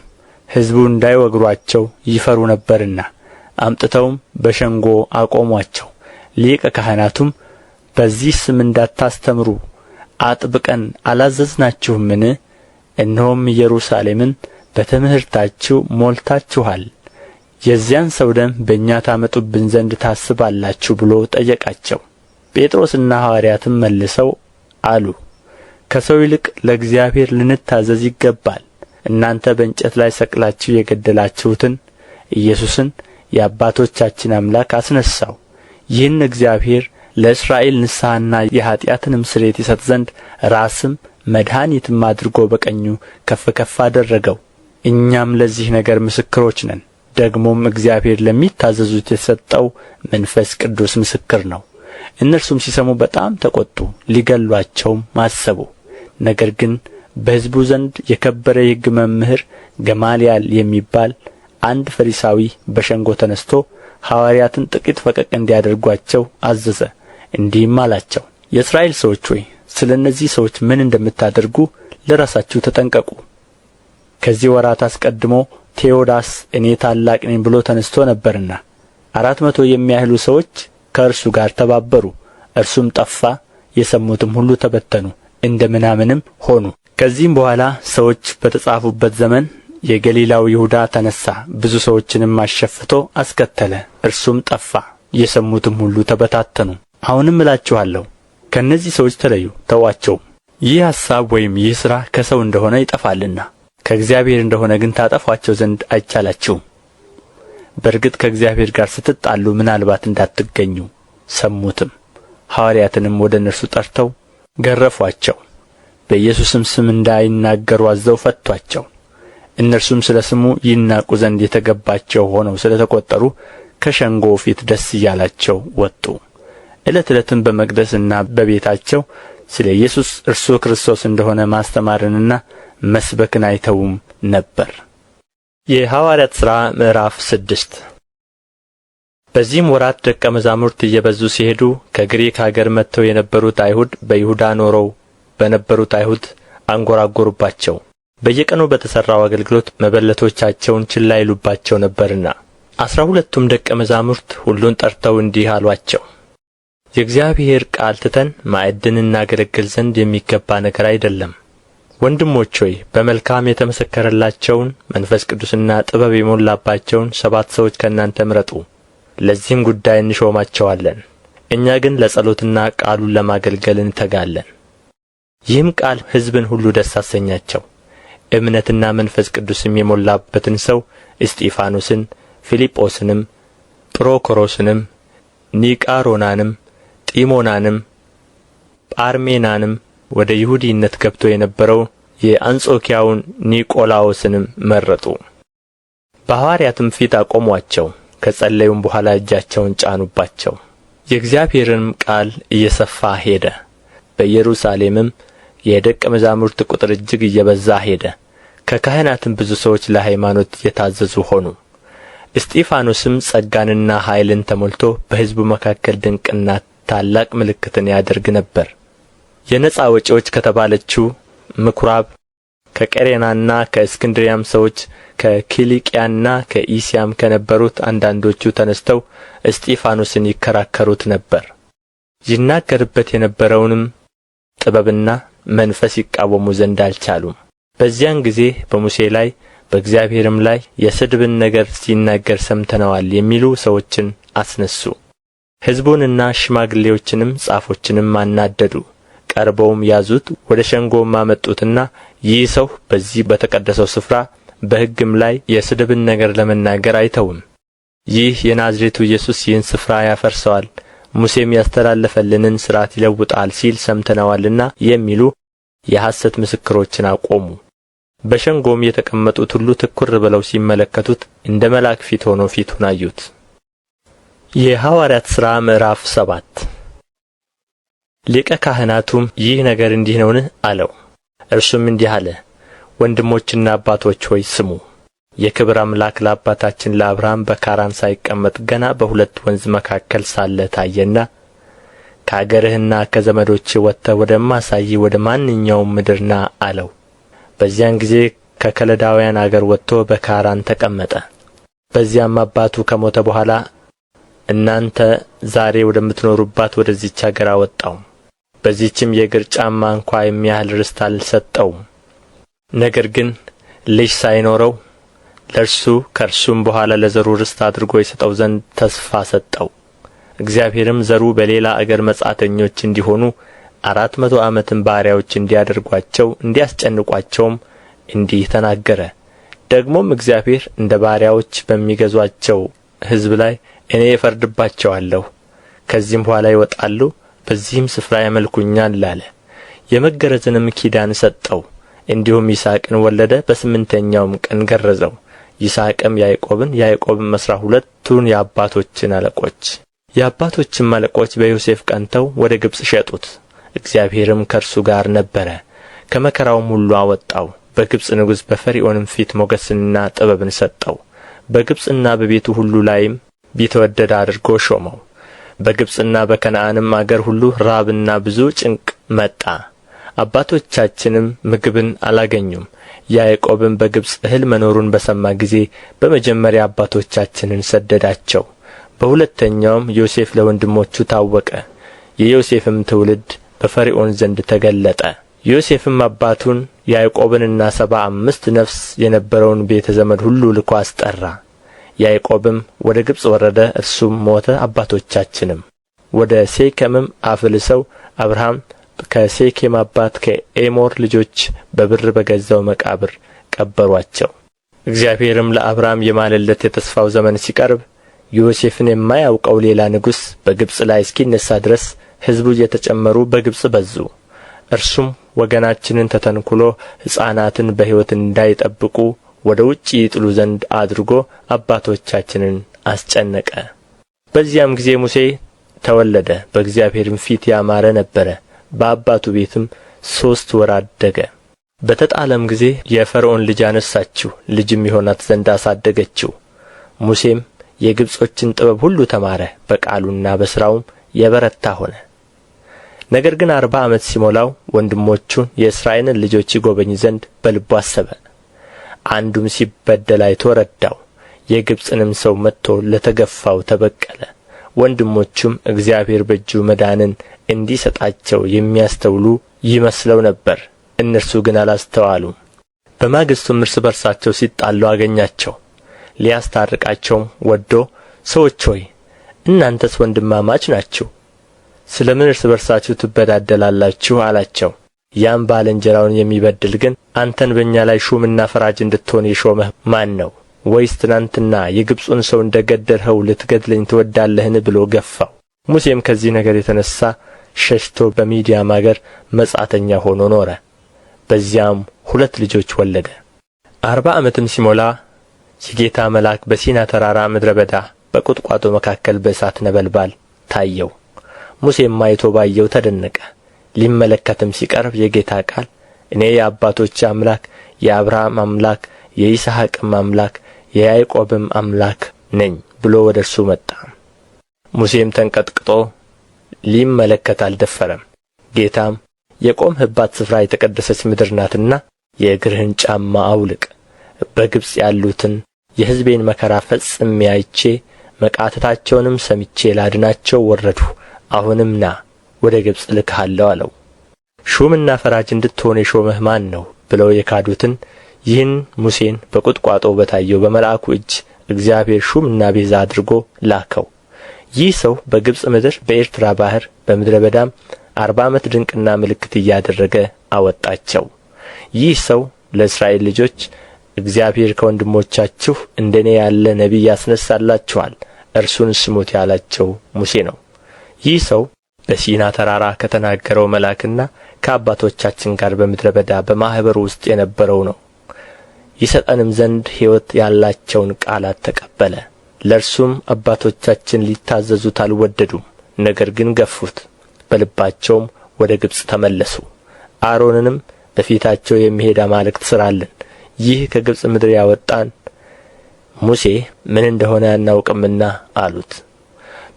ሕዝቡ እንዳይወግሩአቸው ይፈሩ ነበርና። አምጥተውም በሸንጎ አቆሙአቸው። ሊቀ ካህናቱም በዚህ ስም እንዳታስተምሩ አጥብቀን አላዘዝናችሁምን? እነሆም ኢየሩሳሌምን በትምህርታችሁ ሞልታችኋል፣ የዚያን ሰው ደም በእኛ ታመጡብን ዘንድ ታስባላችሁ ብሎ ጠየቃቸው። ጴጥሮስና ሐዋርያትም መልሰው አሉ፣ ከሰው ይልቅ ለእግዚአብሔር ልንታዘዝ ይገባል። እናንተ በእንጨት ላይ ሰቅላችሁ የገደላችሁትን ኢየሱስን የአባቶቻችን አምላክ አስነሣው። ይህን እግዚአብሔር ለእስራኤል ንስሐና የኃጢአትንም ስርየት ይሰጥ ዘንድ ራስም መድኃኒትም አድርጎ በቀኙ ከፍ ከፍ አደረገው። እኛም ለዚህ ነገር ምስክሮች ነን። ደግሞም እግዚአብሔር ለሚታዘዙት የሰጠው መንፈስ ቅዱስ ምስክር ነው። እነርሱም ሲሰሙ በጣም ተቈጡ፣ ሊገድሉአቸውም አሰቡ። ነገር ግን በሕዝቡ ዘንድ የከበረ የሕግ መምህር ገማልያል የሚባል አንድ ፈሪሳዊ በሸንጎ ተነሥቶ ሐዋርያትን ጥቂት ፈቀቅ እንዲያደርጉአቸው አዘዘ። እንዲህም አላቸው፣ የእስራኤል ሰዎች ሆይ፣ ስለ እነዚህ ሰዎች ምን እንደምታደርጉ ለራሳችሁ ተጠንቀቁ። ከዚህ ወራት አስቀድሞ ቴዎዳስ እኔ ታላቅ ነኝ ብሎ ተነሥቶ ነበርና 400 የሚያህሉ ሰዎች ከእርሱ ጋር ተባበሩ። እርሱም ጠፋ፣ የሰሙትም ሁሉ ተበተኑ፣ እንደ ምናምንም ሆኑ። ከዚህም በኋላ ሰዎች በተጻፉበት ዘመን የገሊላው ይሁዳ ተነሣ፣ ብዙ ሰዎችንም አሸፍቶ አስከተለ። እርሱም ጠፋ፣ የሰሙትም ሁሉ ተበታተኑ። አሁንም እላችኋለሁ፣ ከእነዚህ ሰዎች ተለዩ፣ ተዉአቸውም። ይህ ሐሳብ ወይም ይህ ሥራ ከሰው እንደሆነ ይጠፋልና፣ ከእግዚአብሔር እንደሆነ ግን ታጠፉአቸው ዘንድ አይቻላችሁም። በእርግጥ ከእግዚአብሔር ጋር ስትጣሉ ምናልባት እንዳትገኙ። ሰሙትም። ሐዋርያትንም ወደ እነርሱ ጠርተው ገረፉአቸው። በኢየሱስም ስም እንዳይናገሩ አዝዘው ፈቱአቸው። እነርሱም ስለ ስሙ ይናቁ ዘንድ የተገባቸው ሆነው ስለ ተቈጠሩ ከሸንጎው ፊት ደስ እያላቸው ወጡ። ዕለት ዕለትም በመቅደስና በቤታቸው ስለ ኢየሱስ እርሱ ክርስቶስ እንደሆነ ማስተማርንና መስበክን አይተዉም ነበር። የሐዋርያት ሥራ ምዕራፍ 6። በዚህም ወራት ደቀ መዛሙርት እየበዙ ሲሄዱ ከግሪክ አገር መጥተው የነበሩት አይሁድ በይሁዳ ኖረው በነበሩት አይሁድ አንጐራጐሩባቸው። በየቀኑ በተሠራው አገልግሎት መበለቶቻቸውን ችላ ይሉባቸው ነበርና። 12ቱም ደቀ መዛሙርት ሁሉን ጠርተው እንዲህ አሉአቸው፣ የእግዚአብሔር ቃል ትተን ማዕድን እናገለግል ዘንድ የሚገባ ነገር አይደለም። ወንድሞች ሆይ፣ በመልካም የተመሰከረላቸውን መንፈስ ቅዱስና ጥበብ የሞላባቸውን 7 ሰዎች ከእናንተ ምረጡ፣ ለዚህም ጉዳይ እንሾማቸዋለን። እኛ ግን ለጸሎትና ቃሉን ለማገልገል እንተጋለን። ይህም ቃል ሕዝብን ሁሉ ደስ አሰኛቸው። እምነትና መንፈስ ቅዱስም የሞላበትን ሰው እስጢፋኖስን፣ ፊልጶስንም፣ ጵሮኮሮስንም፣ ኒቃሮናንም፣ ጢሞናንም፣ ጳርሜናንም፣ ወደ ይሁዲነት ገብቶ የነበረው የአንጾኪያውን ኒቆላዎስንም መረጡ። በሐዋርያትም ፊት አቆሙአቸው። ከጸለዩም በኋላ እጃቸውን ጫኑባቸው። የእግዚአብሔርም ቃል እየሰፋ ሄደ። በኢየሩሳሌምም የደቀ መዛሙርት ቁጥር እጅግ እየበዛ ሄደ። ከካህናትም ብዙ ሰዎች ለሃይማኖት የታዘዙ ሆኑ። እስጢፋኖስም ጸጋንና ኃይልን ተሞልቶ በሕዝቡ መካከል ድንቅና ታላቅ ምልክትን ያደርግ ነበር። የነጻ ወጪዎች ከተባለችው ምኵራብ ከቀሬናና ከእስክንድርያም ሰዎች ከኪልቅያና ከኢስያም ከነበሩት አንዳንዶቹ ተነሥተው እስጢፋኖስን ይከራከሩት ነበር። ይናገርበት የነበረውንም ጥበብና መንፈስ ይቃወሙ ዘንድ አልቻሉም። በዚያን ጊዜ በሙሴ ላይ በእግዚአብሔርም ላይ የስድብን ነገር ሲናገር ሰምተነዋል የሚሉ ሰዎችን አስነሡ። ሕዝቡንና ሽማግሌዎችንም ጻፎችንም አናደዱ። ቀርበውም ያዙት፣ ወደ ሸንጎም አመጡትና ይህ ሰው በዚህ በተቀደሰው ስፍራ በሕግም ላይ የስድብን ነገር ለመናገር አይተውም። ይህ የናዝሬቱ ኢየሱስ ይህን ስፍራ ያፈርሰዋል፣ ሙሴም ያስተላለፈልንን ሥርዓት ይለውጣል ሲል ሰምተነዋልና የሚሉ የሐሰት ምስክሮችን አቆሙ። በሸንጎም የተቀመጡት ሁሉ ትኵር ብለው ሲመለከቱት እንደ መልአክ ፊት ሆኖ ፊቱን አዩት። የሐዋርያት ሥራ ምዕራፍ 7። ሊቀ ካህናቱም ይህ ነገር እንዲህ ነውን? አለው። እርሱም እንዲህ አለ፣ ወንድሞችና አባቶች ሆይ ስሙ። የክብር አምላክ ለአባታችን ለአብርሃም በካራን ሳይቀመጥ ገና በሁለት ወንዝ መካከል ሳለ ታየና፣ ከአገርህና ከዘመዶችህ ወጥተህ ወደማሳይህ ወደ ማንኛውም ምድር ና አለው። በዚያን ጊዜ ከከለዳውያን አገር ወጥቶ በካራን ተቀመጠ። በዚያም አባቱ ከሞተ በኋላ እናንተ ዛሬ ወደምትኖሩባት ወደዚች አገር አወጣው። በዚችም የእግር ጫማ እንኳ የሚያህል ርስት አልሰጠውም። ነገር ግን ልጅ ሳይኖረው ለእርሱ ከእርሱም በኋላ ለዘሩ ርስት አድርጎ ይሰጠው ዘንድ ተስፋ ሰጠው። እግዚአብሔርም ዘሩ በሌላ አገር መጻተኞች እንዲሆኑ 400 ዓመትም ባሪያዎች እንዲያደርጓቸው እንዲያስጨንቋቸውም እንዲህ ተናገረ። ደግሞም እግዚአብሔር እንደ ባሪያዎች በሚገዙአቸው ሕዝብ ላይ እኔ እፈርድባቸዋለሁ፣ ከዚህም በኋላ ይወጣሉ፣ በዚህም ስፍራ ያመልኩኛል አለ። የመገረዝንም ኪዳን ሰጠው። እንዲሁም ይስሐቅን ወለደ፣ በስምንተኛውም ቀን ገረዘው። ይስሐቅም ያዕቆብን፣ ያዕቆብም 12ቱን የአባቶችን አለቆች። የአባቶችም አለቆች በዮሴፍ ቀንተው ወደ ግብፅ ሸጡት። እግዚአብሔርም ከእርሱ ጋር ነበረ፣ ከመከራውም ሁሉ አወጣው። በግብፅ ንጉሥ በፈርዖንም ፊት ሞገስንና ጥበብን ሰጠው። በግብፅና በቤቱ ሁሉ ላይም ቢተወደድ አድርጎ ሾመው። በግብፅና በከነዓንም አገር ሁሉ ራብና ብዙ ጭንቅ መጣ። አባቶቻችንም ምግብን አላገኙም። ያዕቆብም በግብፅ እህል መኖሩን በሰማ ጊዜ በመጀመሪያ አባቶቻችንን ሰደዳቸው። በሁለተኛውም ዮሴፍ ለወንድሞቹ ታወቀ። የዮሴፍም ትውልድ በፈርዖን ዘንድ ተገለጠ። ዮሴፍም አባቱን ያዕቆብንና 75 ነፍስ የነበረውን ቤተ ዘመድ ሁሉ ልኮ አስጠራ። ያዕቆብም ወደ ግብፅ ወረደ፣ እርሱም ሞተ፣ አባቶቻችንም ወደ ሴኬምም አፍልሰው አብርሃም ከሴኬም አባት ከኤሞር ልጆች በብር በገዛው መቃብር ቀበሩአቸው። እግዚአብሔርም ለአብርሃም የማለለት የተስፋው ዘመን ሲቀርብ ዮሴፍን የማያውቀው ሌላ ንጉሥ በግብፅ ላይ እስኪነሣ ድረስ ሕዝቡ እየተጨመሩ በግብፅ በዙ። እርሱም ወገናችንን ተተንኵሎ ሕፃናትን በሕይወት እንዳይጠብቁ ወደ ውጭ ይጥሉ ዘንድ አድርጎ አባቶቻችንን አስጨነቀ። በዚያም ጊዜ ሙሴ ተወለደ፣ በእግዚአብሔርም ፊት ያማረ ነበረ። በአባቱ ቤትም 3 ወር አደገ። በተጣለም ጊዜ የፈርዖን ልጅ አነሣችው፣ ልጅም ይሆናት ዘንድ አሳደገችው። ሙሴም የግብጾችን ጥበብ ሁሉ ተማረ፣ በቃሉና በሥራውም የበረታ ሆነ። ነገር ግን 40 ዓመት ሲሞላው ወንድሞቹን የእስራኤልን ልጆች ይጐበኝ ዘንድ በልቡ አሰበ። አንዱም ሲበደል አይቶ ረዳው፣ የግብፅንም ሰው መትቶ ለተገፋው ተበቀለ። ወንድሞቹም እግዚአብሔር በእጁ መዳንን እንዲሰጣቸው የሚያስተውሉ ይመስለው ነበር፣ እነርሱ ግን አላስተዋሉም። በማግስቱም እርስ በርሳቸው ሲጣሉ አገኛቸው። ሊያስታርቃቸውም ወዶ ሰዎች ሆይ፣ እናንተስ ወንድማማች ናችሁ፣ ስለ ምን እርስ በርሳችሁ ትበዳደላላችሁ? አላቸው። ያም ባልንጀራውን የሚበድል ግን አንተን በእኛ ላይ ሹምና ፈራጅ እንድትሆን የሾመህ ማን ነው? ወይስ ትናንትና የግብፁን ሰው እንደ ገደልኸው ልትገድለኝ ትወዳለህን? ብሎ ገፋው። ሙሴም ከዚህ ነገር የተነሣ ሸሽቶ በምድያም አገር መጻተኛ ሆኖ ኖረ። በዚያም 2 ልጆች ወለደ። 40 ዓመትም ሲሞላ የጌታ መልአክ በሲና ተራራ ምድረ በዳ በቁጥቋጦ መካከል በእሳት ነበልባል ታየው። ሙሴም አይቶ ባየው ተደነቀ። ሊመለከትም ሲቀርብ የጌታ ቃል እኔ የአባቶችህ አምላክ የአብርሃም አምላክ የይስሐቅም አምላክ የያዕቆብም አምላክ ነኝ ብሎ ወደ እርሱ መጣ። ሙሴም ተንቀጥቅጦ ሊመለከት አልደፈረም። ጌታም የቆምህባት ስፍራ የተቀደሰች ምድር ናትና የእግርህን ጫማ አውልቅ፣ በግብፅ ያሉትን የሕዝቤን መከራ ፈጽሜ አይቼ መቃተታቸውንም ሰምቼ ላድናቸው ወረድሁ። አሁንም ና፣ ወደ ግብፅ እልክሃለሁ አለው። ሹምና ፈራጅ እንድትሆን የሾመህ ማን ነው? ብለው የካዱትን ይህን ሙሴን በቁጥቋጦው በታየው በመልአኩ እጅ እግዚአብሔር ሹምና ቤዛ አድርጎ ላከው። ይህ ሰው በግብፅ ምድር በኤርትራ ባሕር በምድረ በዳም 40 ዓመት ድንቅና ምልክት እያደረገ አወጣቸው። ይህ ሰው ለእስራኤል ልጆች እግዚአብሔር ከወንድሞቻችሁ እንደ እኔ ያለ ነቢይ ያስነሣላችኋል፣ እርሱን ስሙት ያላቸው ሙሴ ነው። ይህ ሰው በሲና ተራራ ከተናገረው መልአክና ከአባቶቻችን ጋር በምድረ በዳ በማኅበሩ ውስጥ የነበረው ነው። ይሰጠንም ዘንድ ሕይወት ያላቸውን ቃላት ተቀበለ። ለእርሱም አባቶቻችን ሊታዘዙት አልወደዱም፣ ነገር ግን ገፉት፣ በልባቸውም ወደ ግብፅ ተመለሱ። አሮንንም በፊታቸው የሚሄድ አማልክት ሥራልን፣ ይህ ከግብፅ ምድር ያወጣን ሙሴ ምን እንደሆነ አናውቅምና አሉት።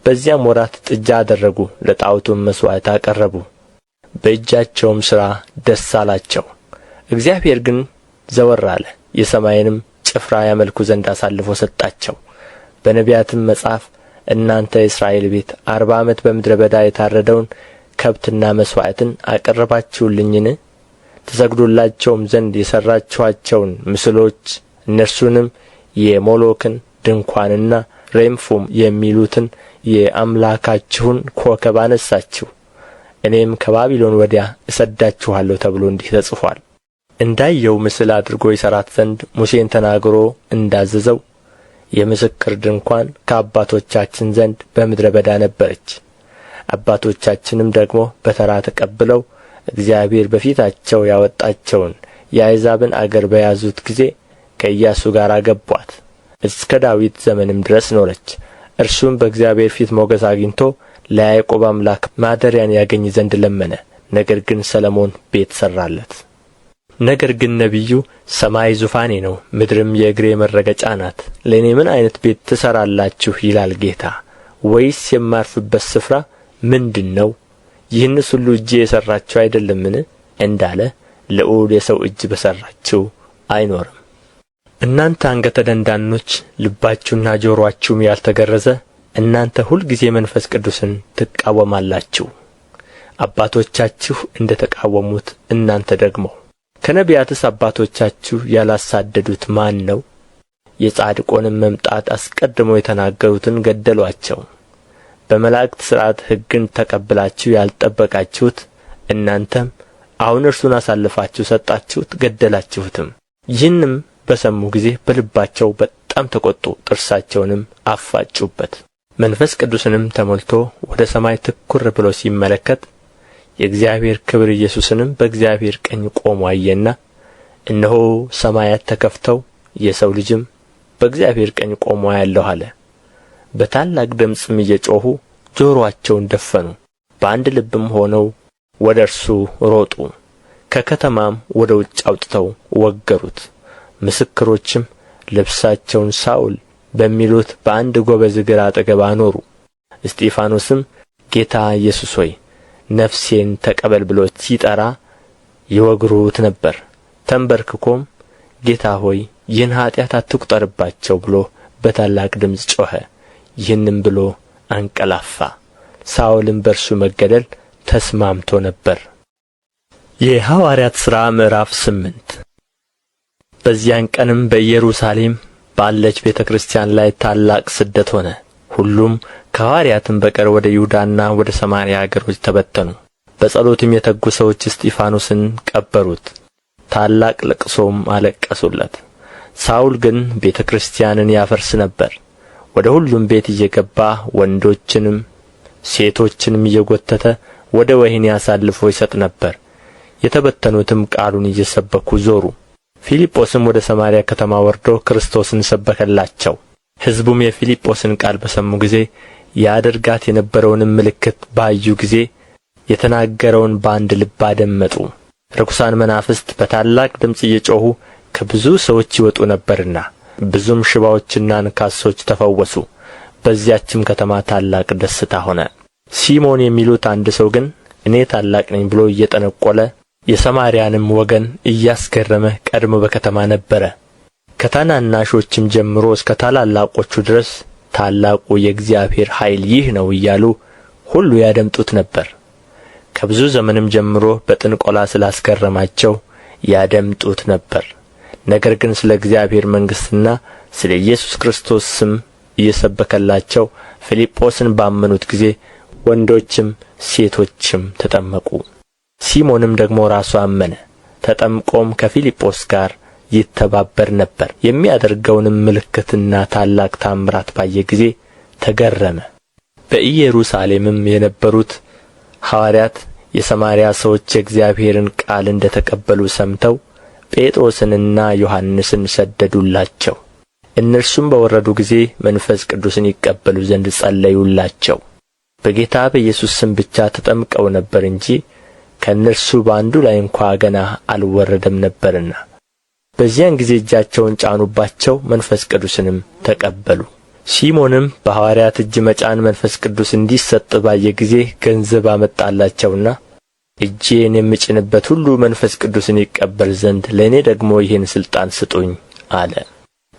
በዚያም ወራት ጥጃ አደረጉ፣ ለጣዖቱም መሥዋዕት አቀረቡ፣ በእጃቸውም ሥራ ደስ አላቸው። እግዚአብሔር ግን ዘወር አለ፣ የሰማይንም ጭፍራ ያመልኩ ዘንድ አሳልፎ ሰጣቸው። በነቢያትም መጽሐፍ እናንተ የእስራኤል ቤት 40 ዓመት በምድረ በዳ የታረደውን ከብትና መሥዋዕትን አቀረባችሁልኝን? ትሰግዱላቸውም ዘንድ የሠራችኋቸውን ምስሎች እነርሱንም የሞሎክን ድንኳንና ሬምፉም የሚሉትን የአምላካችሁን ኮከብ አነሣችሁ፣ እኔም ከባቢሎን ወዲያ እሰዳችኋለሁ ተብሎ እንዲህ ተጽፎአል። እንዳየው ምስል አድርጎ ይሠራት ዘንድ ሙሴን ተናግሮ እንዳዘዘው የምስክር ድንኳን ከአባቶቻችን ዘንድ በምድረ በዳ ነበረች። አባቶቻችንም ደግሞ በተራ ተቀብለው እግዚአብሔር በፊታቸው ያወጣቸውን የአሕዛብን አገር በያዙት ጊዜ ከኢያሱ ጋር አገቡአት፣ እስከ ዳዊት ዘመንም ድረስ ኖረች። እርሱም በእግዚአብሔር ፊት ሞገስ አግኝቶ ለያዕቆብ አምላክ ማደሪያን ያገኝ ዘንድ ለመነ። ነገር ግን ሰሎሞን ቤት ሠራለት። ነገር ግን ነቢዩ ሰማይ ዙፋኔ ነው፣ ምድርም የእግሬ መረገጫ ናት፣ ለእኔ ምን ዓይነት ቤት ትሠራላችሁ? ይላል ጌታ። ወይስ የማርፍበት ስፍራ ምንድር ነው? ይህንስ ሁሉ እጄ የሠራችው አይደለምን? እንዳለ ልዑል የሰው እጅ በሠራችው አይኖርም። እናንተ አንገተ ደንዳኖች፣ ልባችሁና ጆሮአችሁም ያልተገረዘ እናንተ ሁልጊዜ መንፈስ ቅዱስን ትቃወማላችሁ። አባቶቻችሁ እንደ ተቃወሙት እናንተ ደግሞ። ከነቢያትስ አባቶቻችሁ ያላሳደዱት ማን ነው? የጻድቁንም መምጣት አስቀድሞ የተናገሩትን ገደሉአቸው። በመላእክት ሥርዓት ሕግን ተቀብላችሁ ያልጠበቃችሁት እናንተም አሁን እርሱን አሳልፋችሁ ሰጣችሁት፣ ገደላችሁትም። ይህንም በሰሙ ጊዜ በልባቸው በጣም ተቈጡ፣ ጥርሳቸውንም አፋጩበት። መንፈስ ቅዱስንም ተሞልቶ ወደ ሰማይ ትኵር ብሎ ሲመለከት የእግዚአብሔር ክብር ኢየሱስንም በእግዚአብሔር ቀኝ ቆሞ አየና፣ እነሆ ሰማያት ተከፍተው የሰው ልጅም በእግዚአብሔር ቀኝ ቆሞ አያለሁ አለ። በታላቅ ድምፅም እየጮኹ ጆሮአቸውን ደፈኑ፣ በአንድ ልብም ሆነው ወደ እርሱ ሮጡ። ከከተማም ወደ ውጭ አውጥተው ወገሩት። ምስክሮችም ልብሳቸውን ሳውል በሚሉት በአንድ ጎበዝ እግር አጠገብ አኖሩ። እስጢፋኖስም ጌታ ኢየሱስ ሆይ፣ ነፍሴን ተቀበል ብሎ ሲጠራ ይወግሩት ነበር። ተንበርክኮም ጌታ ሆይ፣ ይህን ኃጢአት አትቍጠርባቸው ብሎ በታላቅ ድምፅ ጮኸ። ይህንም ብሎ አንቀላፋ። ሳውልም በእርሱ መገደል ተስማምቶ ነበር። የሐዋርያት ሥራ ምዕራፍ 8። በዚያን ቀንም በኢየሩሳሌም ባለች ቤተ ክርስቲያን ላይ ታላቅ ስደት ሆነ። ሁሉም ከሐዋርያትም በቀር ወደ ይሁዳና ወደ ሰማርያ አገሮች ተበተኑ። በጸሎትም የተጉ ሰዎች እስጢፋኖስን ቀበሩት፣ ታላቅ ልቅሶም አለቀሱለት። ሳውል ግን ቤተ ክርስቲያንን ያፈርስ ነበር። ወደ ሁሉም ቤት እየገባ ወንዶችንም ሴቶችንም እየጐተተ ወደ ወህኒ አሳልፎ ይሰጥ ነበር። የተበተኑትም ቃሉን እየሰበኩ ዞሩ። ፊልጶስም ወደ ሰማርያ ከተማ ወርዶ ክርስቶስን ሰበከላቸው። ሕዝቡም የፊልጶስን ቃል በሰሙ ጊዜ፣ ያደርጋት የነበረውንም ምልክት ባዩ ጊዜ፣ የተናገረውን በአንድ ልብ አደመጡ። ርኩሳን መናፍስት በታላቅ ድምፅ እየጮኹ ከብዙ ሰዎች ይወጡ ነበርና፣ ብዙም ሽባዎችና አንካሶች ተፈወሱ። በዚያችም ከተማ ታላቅ ደስታ ሆነ። ሲሞን የሚሉት አንድ ሰው ግን እኔ ታላቅ ነኝ ብሎ እየጠነቈለ፣ የሰማርያንም ወገን እያስገረመ ቀድሞ በከተማ ነበረ። ከታናናሾችም ጀምሮ እስከ ታላላቆቹ ድረስ ታላቁ የእግዚአብሔር ኃይል ይህ ነው እያሉ ሁሉ ያደምጡት ነበር። ከብዙ ዘመንም ጀምሮ በጥንቈላ ስላስገረማቸው ያደምጡት ነበር። ነገር ግን ስለ እግዚአብሔር መንግሥትና ስለ ኢየሱስ ክርስቶስ ስም እየሰበከላቸው ፊልጶስን ባመኑት ጊዜ ወንዶችም ሴቶችም ተጠመቁ። ሲሞንም ደግሞ ራሱ አመነ፣ ተጠምቆም ከፊልጶስ ጋር ይተባበር ነበር። የሚያደርገውንም ምልክትና ታላቅ ተአምራት ባየ ጊዜ ተገረመ። በኢየሩሳሌምም የነበሩት ሐዋርያት የሰማርያ ሰዎች የእግዚአብሔርን ቃል እንደ ተቀበሉ ሰምተው ጴጥሮስንና ዮሐንስን ሰደዱላቸው። እነርሱም በወረዱ ጊዜ መንፈስ ቅዱስን ይቀበሉ ዘንድ ጸለዩላቸው። በጌታ በኢየሱስ ስም ብቻ ተጠምቀው ነበር እንጂ ከእነርሱ በአንዱ ላይ እንኳ ገና አልወረደም ነበርና። በዚያን ጊዜ እጃቸውን ጫኑባቸው፣ መንፈስ ቅዱስንም ተቀበሉ። ሲሞንም በሐዋርያት እጅ መጫን መንፈስ ቅዱስ እንዲሰጥ ባየ ጊዜ ገንዘብ አመጣላቸውና፣ እጄን የምጭንበት ሁሉ መንፈስ ቅዱስን ይቀበል ዘንድ ለእኔ ደግሞ ይህን ሥልጣን ስጡኝ አለ።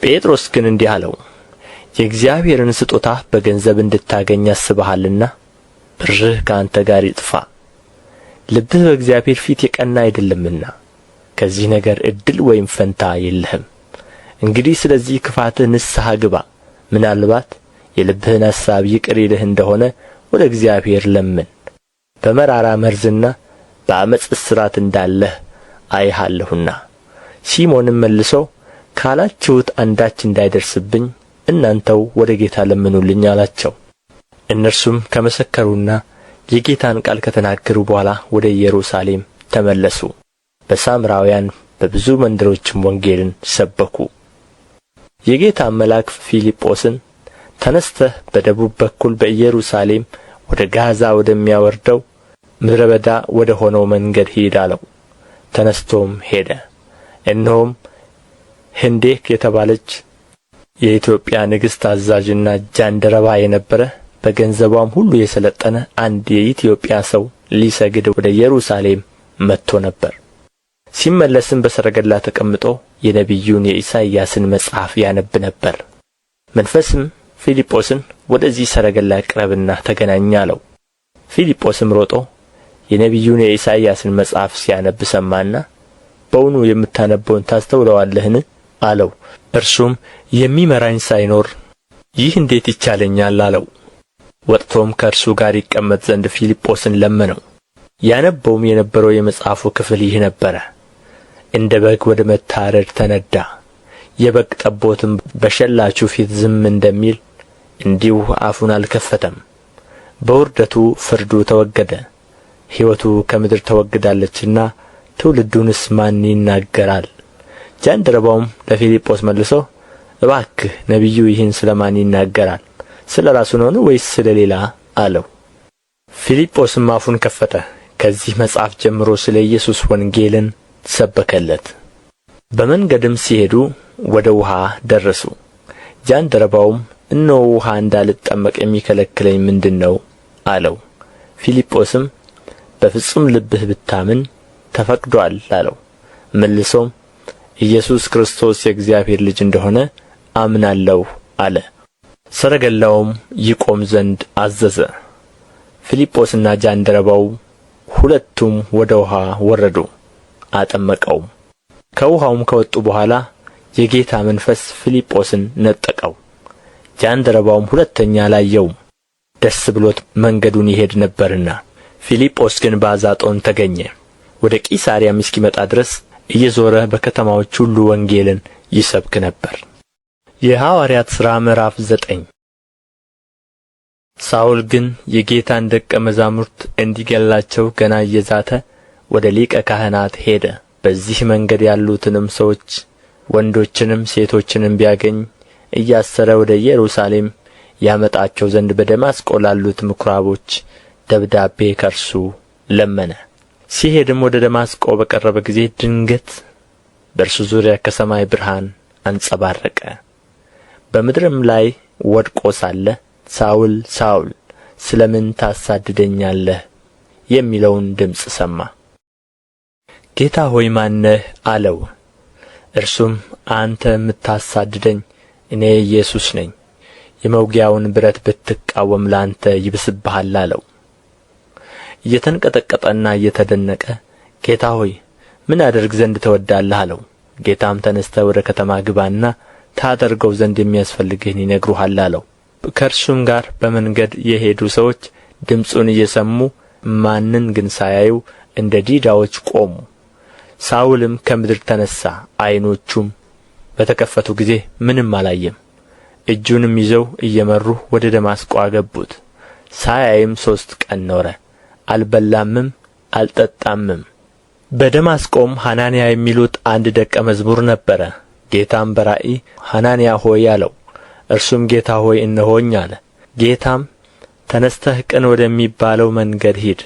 ጴጥሮስ ግን እንዲህ አለው፣ የእግዚአብሔርን ስጦታ በገንዘብ እንድታገኝ አስበሃልና ብርህ ከአንተ ጋር ይጥፋ፣ ልብህ በእግዚአብሔር ፊት የቀና አይደለምና ከዚህ ነገር ዕድል ወይም ፈንታ የለህም። እንግዲህ ስለዚህ ክፋትህ ንስሐ ግባ፣ ምናልባት የልብህን አሳብ ይቅር ይልህ እንደሆነ ወደ እግዚአብሔር ለምን። በመራራ መርዝና በዓመፅ እስራት እንዳለህ አይሃለሁና። ሲሞንም መልሶ፣ ካላችሁት አንዳች እንዳይደርስብኝ እናንተው ወደ ጌታ ለምኑልኝ አላቸው። እነርሱም ከመሰከሩና የጌታን ቃል ከተናገሩ በኋላ ወደ ኢየሩሳሌም ተመለሱ። በሳምራውያን በብዙ መንደሮችም ወንጌልን ሰበኩ። የጌታም መልአክ ፊልጶስን፣ ተነሥተህ በደቡብ በኩል በኢየሩሳሌም ወደ ጋዛ ወደሚያወርደው ምድረ በዳ ወደ ሆነው መንገድ ሂድ አለው። ተነሥቶም ሄደ። እነሆም ህንደኬ የተባለች የኢትዮጵያ ንግሥት አዛዥና ጃንደረባ የነበረ፣ በገንዘቧም ሁሉ የሠለጠነ አንድ የኢትዮጵያ ሰው ሊሰግድ ወደ ኢየሩሳሌም መጥቶ ነበር። ሲመለስም በሰረገላ ተቀምጦ የነቢዩን የኢሳይያስን መጽሐፍ ያነብ ነበር። መንፈስም ፊልጶስን፣ ወደዚህ ሰረገላ ቅረብና ተገናኝ አለው። ፊልጶስም ሮጦ የነቢዩን የኢሳይያስን መጽሐፍ ሲያነብ ሰማና፣ በውኑ የምታነበውን ታስተውለዋለህን? አለው። እርሱም፣ የሚመራኝ ሳይኖር ይህ እንዴት ይቻለኛል? አለው። ወጥቶም ከእርሱ ጋር ይቀመጥ ዘንድ ፊልጶስን ለመነው። ያነበውም የነበረው የመጽሐፉ ክፍል ይህ ነበረ፦ እንደ በግ ወደ መታረድ ተነዳ፣ የበግ ጠቦትም በሸላቹ ፊት ዝም እንደሚል እንዲሁ አፉን አልከፈተም። በውርደቱ ፍርዱ ተወገደ፣ ሕይወቱ ከምድር ተወግዳለችና ትውልዱንስ ማን ይናገራል? ጃንደረባውም ለፊልጶስ መልሶ፣ እባክህ፣ ነቢዩ ይህን ስለ ማን ይናገራል? ስለ ራሱ ነውን ወይስ ስለ ሌላ? አለው። ፊልጶስም አፉን ከፈተ፣ ከዚህ መጽሐፍ ጀምሮ ስለ ኢየሱስ ወንጌልን ሰበከለት። በመንገድም ሲሄዱ ወደ ውኃ ደረሱ። ጃንደረባውም፣ እነሆ ውኃ፣ እንዳልጠመቅ የሚከለክለኝ ምንድር ነው? አለው። ፊልጶስም፣ በፍጹም ልብህ ብታምን ተፈቅዶአል አለው። መልሶም፣ ኢየሱስ ክርስቶስ የእግዚአብሔር ልጅ እንደ ሆነ አምናለሁ አለ። ሰረገላውም ይቆም ዘንድ አዘዘ። ፊልጶስና ጃንደረባው ሁለቱም ወደ ውኃ ወረዱ፣ አጠመቀውም። ከውኃውም ከወጡ በኋላ የጌታ መንፈስ ፊልጶስን ነጠቀው። ጃንደረባውም ሁለተኛ አላየውም፣ ደስ ብሎት መንገዱን ይሄድ ነበርና። ፊልጶስ ግን በአዛጦን ተገኘ። ወደ ቂሣርያም እስኪመጣ ድረስ እየዞረ በከተማዎች ሁሉ ወንጌልን ይሰብክ ነበር። የሐዋርያት ሥራ ምዕራፍ 9። ሳውል ግን የጌታን ደቀ መዛሙርት እንዲገድላቸው ገና እየዛተ ወደ ሊቀ ካህናት ሄደ። በዚህ መንገድ ያሉትንም ሰዎች ወንዶችንም ሴቶችንም ቢያገኝ እያሰረ ወደ ኢየሩሳሌም ያመጣቸው ዘንድ በደማስቆ ላሉት ምኵራቦች ደብዳቤ ከእርሱ ለመነ። ሲሄድም ወደ ደማስቆ በቀረበ ጊዜ ድንገት በእርሱ ዙሪያ ከሰማይ ብርሃን አንጸባረቀ። በምድርም ላይ ወድቆ ሳለ ሳውል ሳውል ስለ ምን ታሳድደኛለህ? የሚለውን ድምፅ ሰማ። ጌታ ሆይ ማን ነህ? አለው። እርሱም አንተ የምታሳድደኝ እኔ ኢየሱስ ነኝ፣ የመውጊያውን ብረት ብትቃወም ለአንተ ይብስብሃል አለው። እየተንቀጠቀጠና እየተደነቀ ጌታ ሆይ ምን አደርግ ዘንድ ትወዳለህ? አለው። ጌታም ተነሥተህ ወደ ከተማ ግባና ታደርገው ዘንድ የሚያስፈልግህን ይነግሩሃል አለው። ከእርሱም ጋር በመንገድ የሄዱ ሰዎች ድምፁን እየሰሙ ማንን ግን ሳያዩ እንደ ዲዳዎች ቆሙ። ሳውልም ከምድር ተነሣ፣ ዓይኖቹም በተከፈቱ ጊዜ ምንም አላየም። እጁንም ይዘው እየመሩ ወደ ደማስቆ አገቡት። ሳያይም 3 ቀን ኖረ፣ አልበላምም አልጠጣምም። በደማስቆም ሐናንያ የሚሉት አንድ ደቀ መዝሙር ነበረ። ጌታም በራእይ ሐናንያ ሆይ አለው። እርሱም ጌታ ሆይ እነሆኝ አለ። ጌታም ተነሥተህ ቅን ወደሚባለው መንገድ ሂድ፣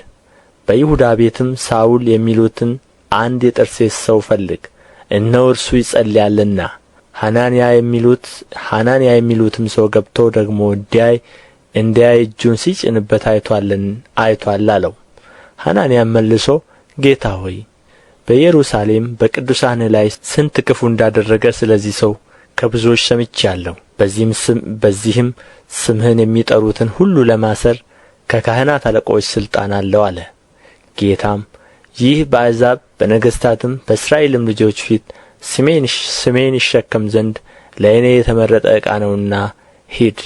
በይሁዳ ቤትም ሳውል የሚሉትን አንድ የጠርሴስ ሰው ፈልግ፣ እነሆ እርሱ ይጸልያልና። ሐናንያ የሚሉትም ሰው ገብቶ ደግሞ እንዲያይ እጁን ሲጭንበት አይቶአል አለው። ሐናንያም መልሶ ጌታ ሆይ በኢየሩሳሌም በቅዱሳንህ ላይ ስንት ክፉ እንዳደረገ ስለዚህ ሰው ከብዙዎች ሰምቼአለሁ። በዚህም ስምህን የሚጠሩትን ሁሉ ለማሰር ከካህናት አለቆች ሥልጣን አለው አለ። ጌታም ይህ በአሕዛብ በነገሥታትም በእስራኤልም ልጆች ፊት ስሜን ይሸከም ዘንድ ለእኔ የተመረጠ ዕቃ ነውና ሂድ፣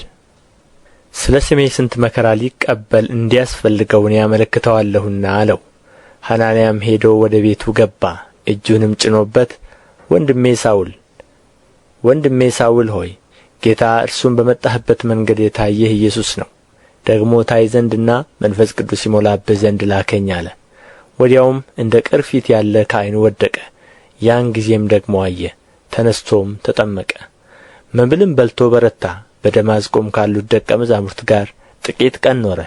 ስለ ስሜ ስንት መከራ ሊቀበል እንዲያስፈልገው እኔ አመለክተዋለሁና አለው። ሐናንያም ሄዶ ወደ ቤቱ ገባ። እጁንም ጭኖበት ወንድሜ ሳውል ሆይ ጌታ እርሱም በመጣህበት መንገድ የታየህ ኢየሱስ ነው፣ ደግሞ ታይ ዘንድና መንፈስ ቅዱስ ይሞላብህ ዘንድ ላከኝ አለ። ወዲያውም እንደ ቅርፊት ያለ ከዓይኑ ወደቀ። ያን ጊዜም ደግሞ አየ፣ ተነሥቶም ተጠመቀ። መብልም በልቶ በረታ። በደማስቆም ካሉት ደቀ መዛሙርት ጋር ጥቂት ቀን ኖረ።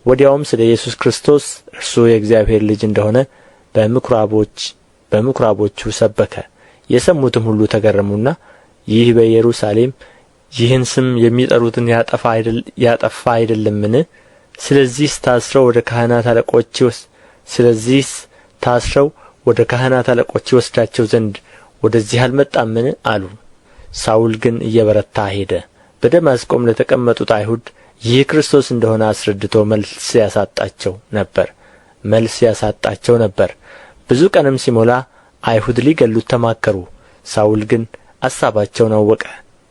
ወዲያውም ስለ ኢየሱስ ክርስቶስ እርሱ የእግዚአብሔር ልጅ እንደሆነ በምኵራቦቹ ሰበከ። የሰሙትም ሁሉ ተገረሙና ይህ በኢየሩሳሌም ይህን ስም የሚጠሩትን ያጠፋ አይደለምን? ስለዚህስ ታስረው ወደ ካህናት አለቆች ይወስዳቸው ዘንድ ወደዚህ አልመጣምን? አሉ። ሳውል ግን እየበረታ ሄደ። በደማስቆም ለተቀመጡት አይሁድ ይህ ክርስቶስ እንደሆነ አስረድቶ መልስ ያሳጣቸው ነበር። ብዙ ቀንም ሲሞላ አይሁድ ሊገድሉት ተማከሩ። ሳውል ግን አሳባቸውን አወቀ።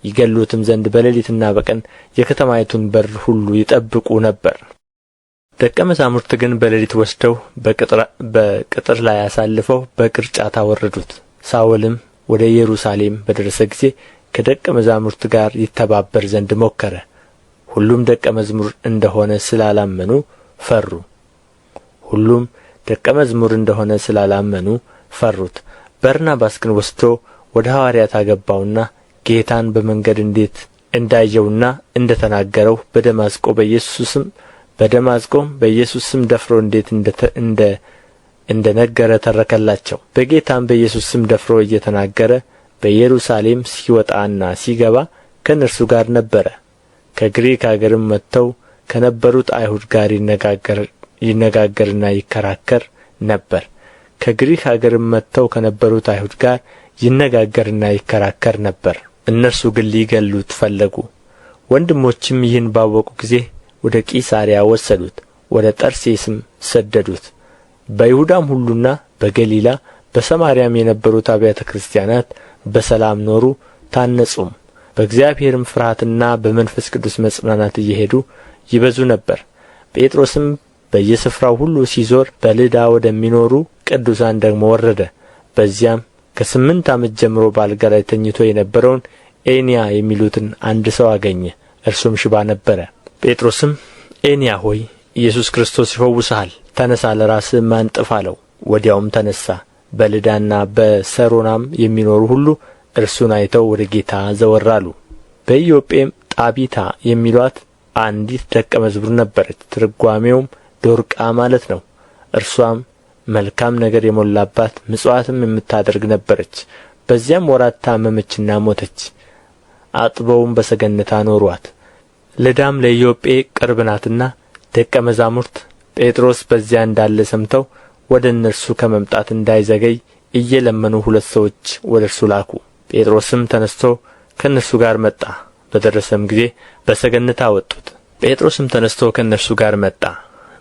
ይገድሉትም ዘንድ በሌሊትና በቀን የከተማይቱን በር ሁሉ ይጠብቁ ነበር። ደቀ መዛሙርት ግን በሌሊት ወስደው በቅጥር ላይ አሳልፈው በቅርጫት አወረዱት። ሳውልም ወደ ኢየሩሳሌም በደረሰ ጊዜ ከደቀ መዛሙርት ጋር ይተባበር ዘንድ ሞከረ። ሁሉም ደቀ መዝሙር እንደሆነ ስላላመኑ ፈሩት። በርናባስ ግን ወስዶ ወደ ሐዋርያት አገባውና ጌታን በመንገድ እንዴት እንዳየውና እንደ ተናገረው በደማስቆም በኢየሱስ ስም ደፍሮ እንዴት እንደ ነገረ ተረከላቸው። በጌታም በኢየሱስ ስም ደፍሮ እየተናገረ በኢየሩሳሌም ሲወጣና ሲገባ ከእነርሱ ጋር ነበረ። ከግሪክ አገርም መጥተው ከነበሩት አይሁድ ጋር ይነጋገርና ይከራከር ነበር። ከግሪክ አገርም መጥተው ከነበሩት አይሁድ ጋር ይነጋገርና ይከራከር ነበር። እነርሱ ግን ሊገድሉት ፈለጉ። ወንድሞችም ይህን ባወቁ ጊዜ ወደ ቂሳርያ ወሰዱት፣ ወደ ጠርሴስም ሰደዱት። በይሁዳም ሁሉና በገሊላ በሰማርያም የነበሩት አብያተ ክርስቲያናት በሰላም ኖሩ፣ ታነጹም። በእግዚአብሔርም ፍርሃትና በመንፈስ ቅዱስ መጽናናት እየሄዱ ይበዙ ነበር። ጴጥሮስም በየስፍራው ሁሉ ሲዞር በልዳ ወደሚኖሩ ቅዱሳን ደግሞ ወረደ። በዚያም ከ8 ዓመት ጀምሮ በአልጋ ላይ ተኝቶ የነበረውን ኤንያ የሚሉትን አንድ ሰው አገኘ። እርሱም ሽባ ነበረ። ጴጥሮስም ኤንያ ሆይ፣ ኢየሱስ ክርስቶስ ይፈውስሃል፣ ተነሣ፣ ለራስህም አንጥፍ አለው። ወዲያውም ተነሣ። በልዳና በሰሮናም የሚኖሩ ሁሉ እርሱን አይተው ወደ ጌታ ዘወር አሉ። በኢዮጴም ጣቢታ የሚሉአት አንዲት ደቀ መዝሙር ነበረች። ትርጓሜውም ዶርቃ ማለት ነው። እርሷም መልካም ነገር የሞላባት ምጽዋትም የምታደርግ ነበረች። በዚያም ወራት ታመመችና ሞተች። አጥበውም በሰገነት አኖሩአት። ልዳም ለኢዮጴ ቅርብ ናትና ደቀ መዛሙርት ጴጥሮስ በዚያ እንዳለ ሰምተው ወደ እነርሱ ከመምጣት እንዳይዘገይ እየለመኑ 2 ሰዎች ወደ እርሱ ላኩ። ጴጥሮስም ተነሥቶ ከእነርሱ ጋር መጣ። በደረሰም ጊዜ በሰገነት አወጡት። ጴጥሮስም ተነሥቶ ከእነርሱ ጋር መጣ።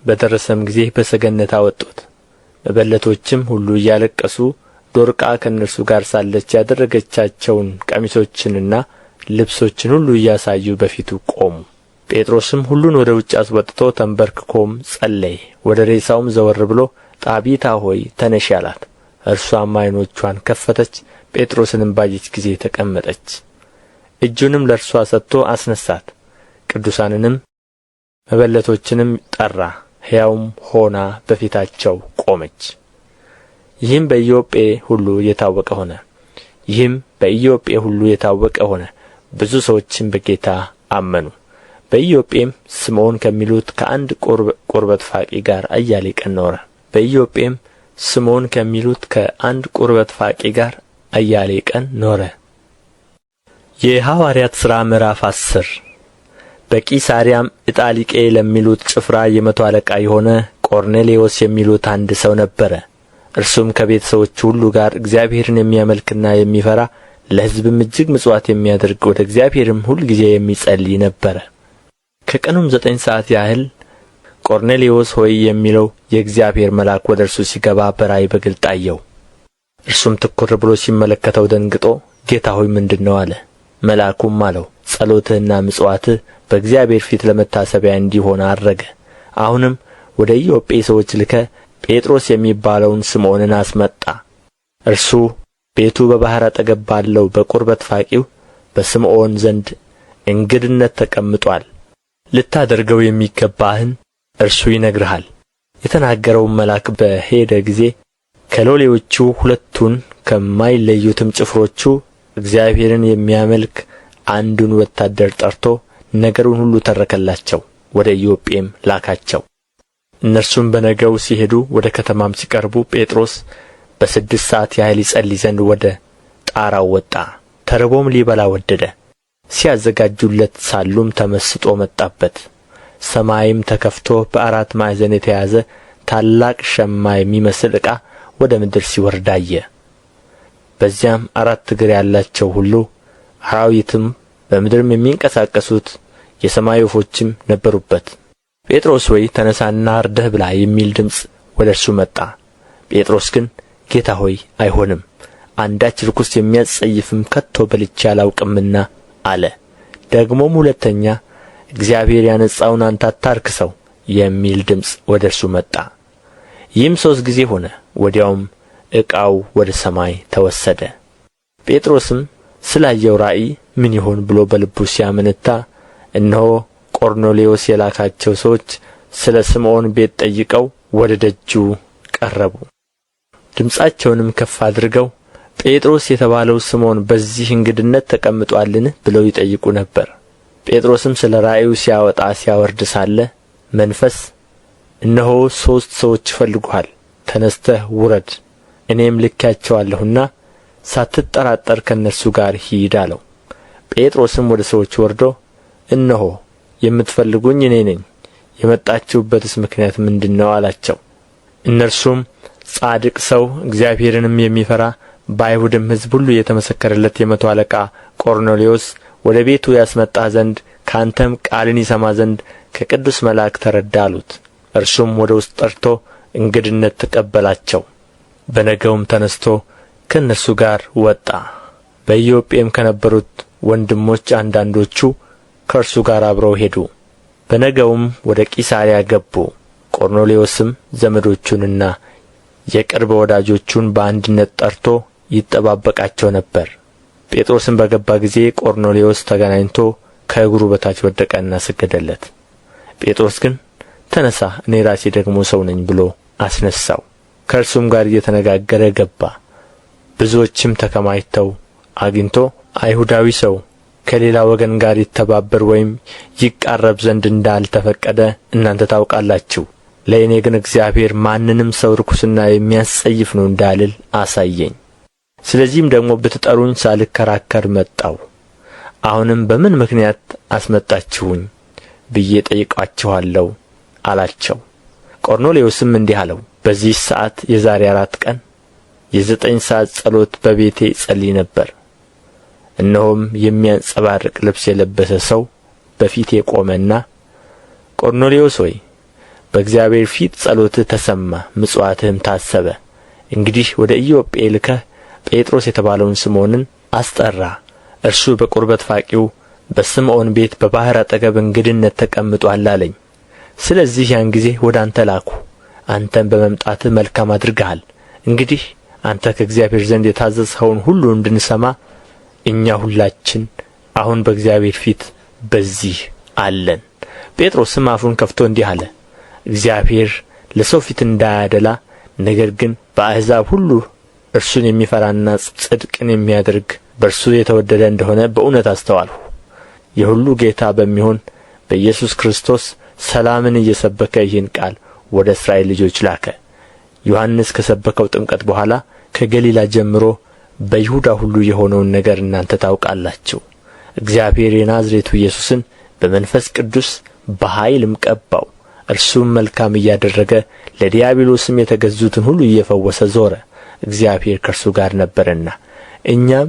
በደረሰም ጊዜ በሰገነት አወጡት። መበለቶችም ሁሉ እያለቀሱ ዶርቃ ከእነርሱ ጋር ሳለች ያደረገቻቸውን ቀሚሶችንና ልብሶችን ሁሉ እያሳዩ በፊቱ ቆሙ። ጴጥሮስም ሁሉን ወደ ውጭ አስወጥቶ ተንበርክኮም ጸለየ። ወደ ሬሳውም ዘወር ብሎ ጣቢታ ሆይ ተነሺ አላት። እርሷም ዓይኖቿን ከፈተች፣ ጴጥሮስንም ባየች ጊዜ ተቀመጠች። እጁንም ለእርሷ ሰጥቶ አስነሣት። ቅዱሳንንም መበለቶችንም ጠራ። ሕያውም ሆና በፊታቸው ቆመች። ይህም በኢዮጴ ሁሉ የታወቀ ሆነ። ይህም በኢዮጴ ሁሉ የታወቀ ሆነ። ብዙ ሰዎችም በጌታ አመኑ። በኢዮጴም ስምዖን ከሚሉት ከአንድ ቁርበት ፋቂ ጋር አያሌ ቀን ኖረ። በኢዮጴም ስምዖን ከሚሉት ከአንድ ቁርበት ፋቂ ጋር አያሌ ቀን ኖረ። የሐዋርያት ሥራ ምዕራፍ 10። በቂሳርያም ኢጣሊቄ ለሚሉት ጭፍራ የመቶ አለቃ የሆነ ቆርኔሌዎስ የሚሉት አንድ ሰው ነበረ። እርሱም ከቤተ ሰዎቹ ሁሉ ጋር እግዚአብሔርን የሚያመልክና የሚፈራ፣ ለሕዝብም እጅግ ምጽዋት የሚያደርግ፣ ወደ እግዚአብሔርም ሁልጊዜ የሚጸልይ ነበረ። ከቀኑም 9 ሰዓት ያህል ቆርኔሌዎስ ሆይ የሚለው የእግዚአብሔር መልአክ ወደ እርሱ ሲገባ በራእይ በግልጥ አየው። እርሱም ትኩር ብሎ ሲመለከተው ደንግጦ ጌታ ሆይ ምንድን ነው አለ። መልአኩም አለው፣ ጸሎትህና ምጽዋትህ በእግዚአብሔር ፊት ለመታሰቢያ እንዲሆን አረገ። አሁንም ወደ ኢዮጴ ሰዎች ልከህ ጴጥሮስ የሚባለውን ስምዖንን አስመጣ። እርሱ ቤቱ በባሕር አጠገብ ባለው በቁርበት ፋቂው በስምዖን ዘንድ እንግድነት ተቀምጦአል። ልታደርገው የሚገባህን እርሱ ይነግርሃል። የተናገረውም መልአክ በሄደ ጊዜ ከሎሌዎቹ 2ቱን ከማይለዩትም ጭፍሮቹ እግዚአብሔርን የሚያመልክ አንዱን ወታደር ጠርቶ ነገሩን ሁሉ ተረከላቸው። ወደ ኢዮጴም ላካቸው። እነርሱም በነገው ሲሄዱ ወደ ከተማም ሲቀርቡ ጴጥሮስ በ6 ሰዓት ያህል ይጸልይ ዘንድ ወደ ጣራው ወጣ። ተርቦም ሊበላ ወደደ። ሲያዘጋጁለት ሳሉም ተመስጦ መጣበት። ሰማይም ተከፍቶ በ4 ማዕዘን የተያዘ ታላቅ ሸማ የሚመስል ዕቃ ወደ ምድር ሲወርድ አየ። በዚያም 4 እግር ያላቸው ሁሉ አራዊትም በምድርም የሚንቀሳቀሱት የሰማይ ወፎችም ነበሩበት። ጴጥሮስ ሆይ ተነሣና አርደህ ብላ የሚል ድምፅ ወደ እርሱ መጣ። ጴጥሮስ ግን ጌታ ሆይ አይሆንም፣ አንዳች ርኩስ የሚያስጸይፍም ከቶ በልቼ አላውቅምና አለ። ደግሞም ሁለተኛ እግዚአብሔር ያነጻውን አንተ አታርክሰው የሚል ድምፅ ወደ እርሱ መጣ። ይህም 3 ጊዜ ሆነ። ወዲያውም ዕቃው ወደ ሰማይ ተወሰደ። ጴጥሮስም ስላየው ራእይ ምን ይሆን ብሎ በልቡ ሲያመነታ፣ እነሆ ቆርኔሌዎስ የላካቸው ሰዎች ስለ ስምዖን ቤት ጠይቀው ወደ ደጁ ቀረቡ። ድምፃቸውንም ከፍ አድርገው ጴጥሮስ የተባለው ስምዖን በዚህ እንግድነት ተቀምጦአልን ብለው ይጠይቁ ነበር። ጴጥሮስም ስለ ራእዩ ሲያወጣ ሲያወርድ ሳለ መንፈስ እነሆ 3 ሰዎች ይፈልጉሃል፣ ተነሥተህ ውረድ፣ እኔም ልኬአቸዋለሁና ሳትጠራጠር ከእነርሱ ጋር ሂድ አለው። ጴጥሮስም ወደ ሰዎቹ ወርዶ እነሆ የምትፈልጉኝ እኔ ነኝ፣ የመጣችሁበትስ ምክንያት ምንድር ነው አላቸው። እነርሱም ጻድቅ ሰው እግዚአብሔርንም የሚፈራ በአይሁድም ሕዝብ ሁሉ የተመሰከረለት የመቶ አለቃ ቆርኔሌዎስ ወደ ቤቱ ያስመጣህ ዘንድ ከአንተም ቃልን ይሰማ ዘንድ ከቅዱስ መልአክ ተረዳ አሉት። እርሱም ወደ ውስጥ ጠርቶ እንግድነት ተቀበላቸው። በነገውም ተነሥቶ ከእነርሱ ጋር ወጣ። በኢዮጴም ከነበሩት ወንድሞች አንዳንዶቹ ከእርሱ ጋር አብረው ሄዱ። በነገውም ወደ ቂሣርያ ገቡ። ቆርኔሌዎስም ዘመዶቹንና የቅርብ ወዳጆቹን በአንድነት ጠርቶ ይጠባበቃቸው ነበር። ጴጥሮስም በገባ ጊዜ ቆርኔሌዎስ ተገናኝቶ ከእግሩ በታች ወደቀና ሰገደለት። ጴጥሮስ ግን ተነሣ፣ እኔ ራሴ ደግሞ ሰው ነኝ ብሎ አስነሣው። ከእርሱም ጋር እየተነጋገረ ገባ። ብዙዎችም ተከማችተው አግኝቶ አይሁዳዊ ሰው ከሌላ ወገን ጋር ይተባበር ወይም ይቃረብ ዘንድ እንዳልተፈቀደ እናንተ ታውቃላችሁ። ለእኔ ግን እግዚአብሔር ማንንም ሰው ርኩስና የሚያስጸይፍ ነው እንዳልል አሳየኝ። ስለዚህም ደግሞ ብትጠሩኝ ሳልከራከር መጣሁ። አሁንም በምን ምክንያት አስመጣችሁኝ ብዬ እጠይቃችኋለሁ አላቸው። ቆርኔሌዎስም እንዲህ አለው፣ በዚህ ሰዓት የዛሬ 4 ቀን የ9 ሰዓት ጸሎት በቤቴ እጸልይ ነበር። እነሆም የሚያንጸባርቅ ልብስ የለበሰ ሰው በፊቴ ቆመና፣ ቆርኔሌዎስ ሆይ፣ በእግዚአብሔር ፊት ጸሎትህ ተሰማ፣ ምጽዋትህም ታሰበ። እንግዲህ ወደ ኢዮጴ ልከህ ጴጥሮስ የተባለውን ስምዖንን አስጠራ። እርሱ በቁርበት ፋቂው በስምዖን ቤት በባሕር አጠገብ እንግድነት ተቀምጦአል አለኝ። ስለዚህ ያን ጊዜ ወደ አንተ ላክሁ። አንተም በመምጣትህ መልካም አድርገሃል። እንግዲህ አንተ ከእግዚአብሔር ዘንድ የታዘዝኸውን ሁሉ እንድንሰማ እኛ ሁላችን አሁን በእግዚአብሔር ፊት በዚህ አለን። ጴጥሮስም አፉን ከፍቶ እንዲህ አለ፣ እግዚአብሔር ለሰው ፊት እንዳያደላ፣ ነገር ግን በአሕዛብ ሁሉ እርሱን የሚፈራና ጽድቅን የሚያደርግ በእርሱ የተወደደ እንደሆነ በእውነት አስተዋልሁ። የሁሉ ጌታ በሚሆን በኢየሱስ ክርስቶስ ሰላምን እየሰበከ ይህን ቃል ወደ እስራኤል ልጆች ላከ። ዮሐንስ ከሰበከው ጥምቀት በኋላ ከገሊላ ጀምሮ በይሁዳ ሁሉ የሆነውን ነገር እናንተ ታውቃላችሁ። እግዚአብሔር የናዝሬቱ ኢየሱስን በመንፈስ ቅዱስ በኃይልም ቀባው። እርሱም መልካም እያደረገ ለዲያብሎስም የተገዙትን ሁሉ እየፈወሰ ዞረ፣ እግዚአብሔር ከእርሱ ጋር ነበረና። እኛም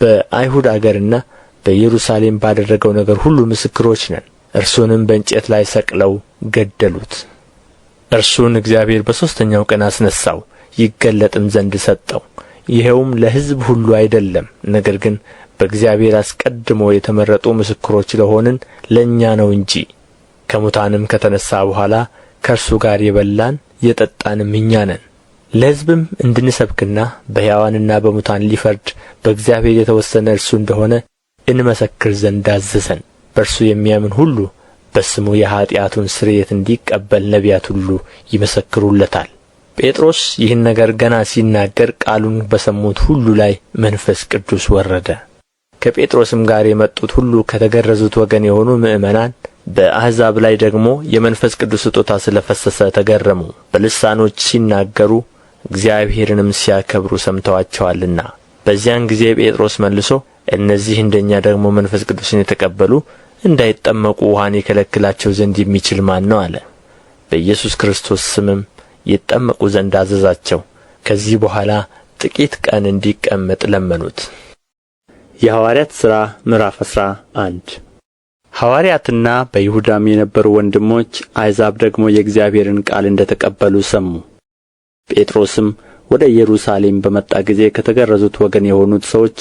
በአይሁድ አገርና በኢየሩሳሌም ባደረገው ነገር ሁሉ ምስክሮች ነን። እርሱንም በእንጨት ላይ ሰቅለው ገደሉት። እርሱን እግዚአብሔር በሦስተኛው ቀን አስነሣው፣ ይገለጥም ዘንድ ሰጠው። ይኸውም ለሕዝብ ሁሉ አይደለም፣ ነገር ግን በእግዚአብሔር አስቀድሞ የተመረጡ ምስክሮች ለሆንን ለእኛ ነው እንጂ። ከሙታንም ከተነሣ በኋላ ከእርሱ ጋር የበላን የጠጣንም እኛ ነን። ለሕዝብም እንድንሰብክና በሕያዋንና በሙታን ሊፈርድ በእግዚአብሔር የተወሰነ እርሱ እንደሆነ እንመሰክር ዘንድ አዘዘን። በእርሱ የሚያምን ሁሉ በስሙ የኃጢአቱን ስርየት እንዲቀበል ነቢያት ሁሉ ይመሰክሩለታል። ጴጥሮስ ይህን ነገር ገና ሲናገር ቃሉን በሰሙት ሁሉ ላይ መንፈስ ቅዱስ ወረደ። ከጴጥሮስም ጋር የመጡት ሁሉ ከተገረዙት ወገን የሆኑ ምዕመናን በአሕዛብ ላይ ደግሞ የመንፈስ ቅዱስ ስጦታ ስለ ፈሰሰ ተገረሙ። በልሳኖች ሲናገሩ እግዚአብሔርንም ሲያከብሩ ሰምተዋቸዋልና። በዚያን ጊዜ ጴጥሮስ መልሶ፣ እነዚህ እንደኛ ደግሞ መንፈስ ቅዱስን የተቀበሉ እንዳይጠመቁ ውኃን ይከለክላቸው ዘንድ የሚችል ማን ነው? አለ። በኢየሱስ ክርስቶስ ስምም ይጠመቁ ዘንድ አዘዛቸው። ከዚህ በኋላ ጥቂት ቀን እንዲቀመጥ ለመኑት። የሐዋርያት ሥራ ምዕራፍ 11። ሐዋርያትና በይሁዳም የነበሩ ወንድሞች አሕዛብ ደግሞ የእግዚአብሔርን ቃል እንደ ተቀበሉ ሰሙ። ጴጥሮስም ወደ ኢየሩሳሌም በመጣ ጊዜ ከተገረዙት ወገን የሆኑት ሰዎች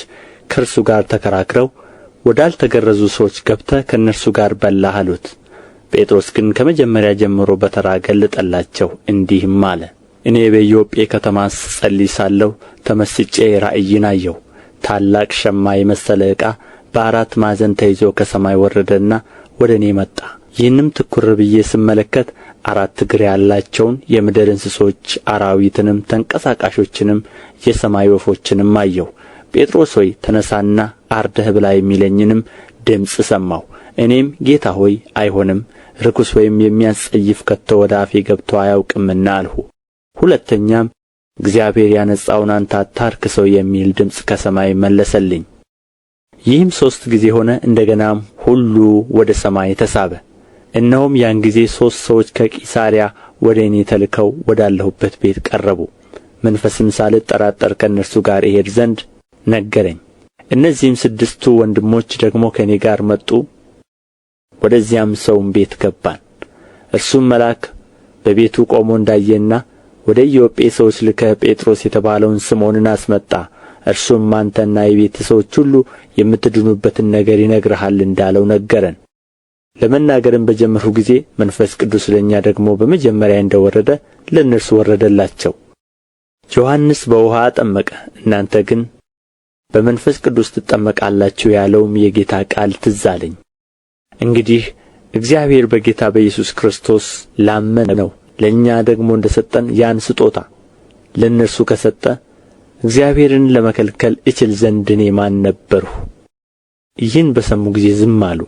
ከእርሱ ጋር ተከራክረው፣ ወዳልተገረዙ ሰዎች ገብተህ ከእነርሱ ጋር በላህ አሉት። ጴጥሮስ ግን ከመጀመሪያ ጀምሮ በተራ ገለጠላቸው፣ እንዲህም አለ። እኔ በኢዮጴ ከተማ ስጸልይ ሳለሁ ተመስጬ ራእይን አየሁ። ታላቅ ሸማ የመሰለ ዕቃ በ4 ማዕዘን ተይዞ ከሰማይ ወረደና ወደ እኔ መጣ። ይህንም ትኵር ብዬ ስመለከት 4 እግር ያላቸውን የምድር እንስሶች፣ አራዊትንም፣ ተንቀሳቃሾችንም፣ የሰማይ ወፎችንም አየሁ። ጴጥሮስ ሆይ፣ ተነሣና አርደህ ብላ የሚለኝንም ድምፅ ሰማሁ። እኔም ጌታ ሆይ፣ አይሆንም፣ ርኩስ ወይም የሚያስጸይፍ ከቶ ወደ አፌ ገብቶ አያውቅምና አልሁ። ሁለተኛም እግዚአብሔር ያነጻውን አንተ አታርክሰው የሚል ድምፅ ከሰማይ መለሰልኝ። ይህም 3 ጊዜ ሆነ። እንደ ገናም ሁሉ ወደ ሰማይ ተሳበ። እነሆም ያን ጊዜ 3 ሰዎች ከቂሣርያ ወደ እኔ ተልከው ወዳለሁበት ቤት ቀረቡ። መንፈስም ሳልጠራጠር ከእነርሱ ጋር እሄድ ዘንድ ነገረኝ። እነዚህም 6 ወንድሞች ደግሞ ከእኔ ጋር መጡ። ወደዚያም ሰውም ቤት ገባን። እርሱም መልአክ በቤቱ ቆሞ እንዳየና ወደ ኢዮጴ ሰዎች ልከህ ጴጥሮስ የተባለውን ስምዖንን አስመጣ፣ እርሱም አንተና የቤትህ ሰዎች ሁሉ የምትድኑበትን ነገር ይነግርሃል እንዳለው ነገረን። ለመናገርም በጀመርሁ ጊዜ መንፈስ ቅዱስ ለእኛ ደግሞ በመጀመሪያ እንደ ወረደ ለእነርሱ ወረደላቸው። ዮሐንስ በውኃ አጠመቀ፣ እናንተ ግን በመንፈስ ቅዱስ ትጠመቃላችሁ ያለውም የጌታ ቃል ትዝ አለኝ። እንግዲህ እግዚአብሔር በጌታ በኢየሱስ ክርስቶስ ላመነው ለእኛ ደግሞ እንደ ሰጠን ያን ስጦታ ለእነርሱ ከሰጠ እግዚአብሔርን ለመከልከል እችል ዘንድ እኔ ማን ነበርሁ? ይህን በሰሙ ጊዜ ዝም አሉ።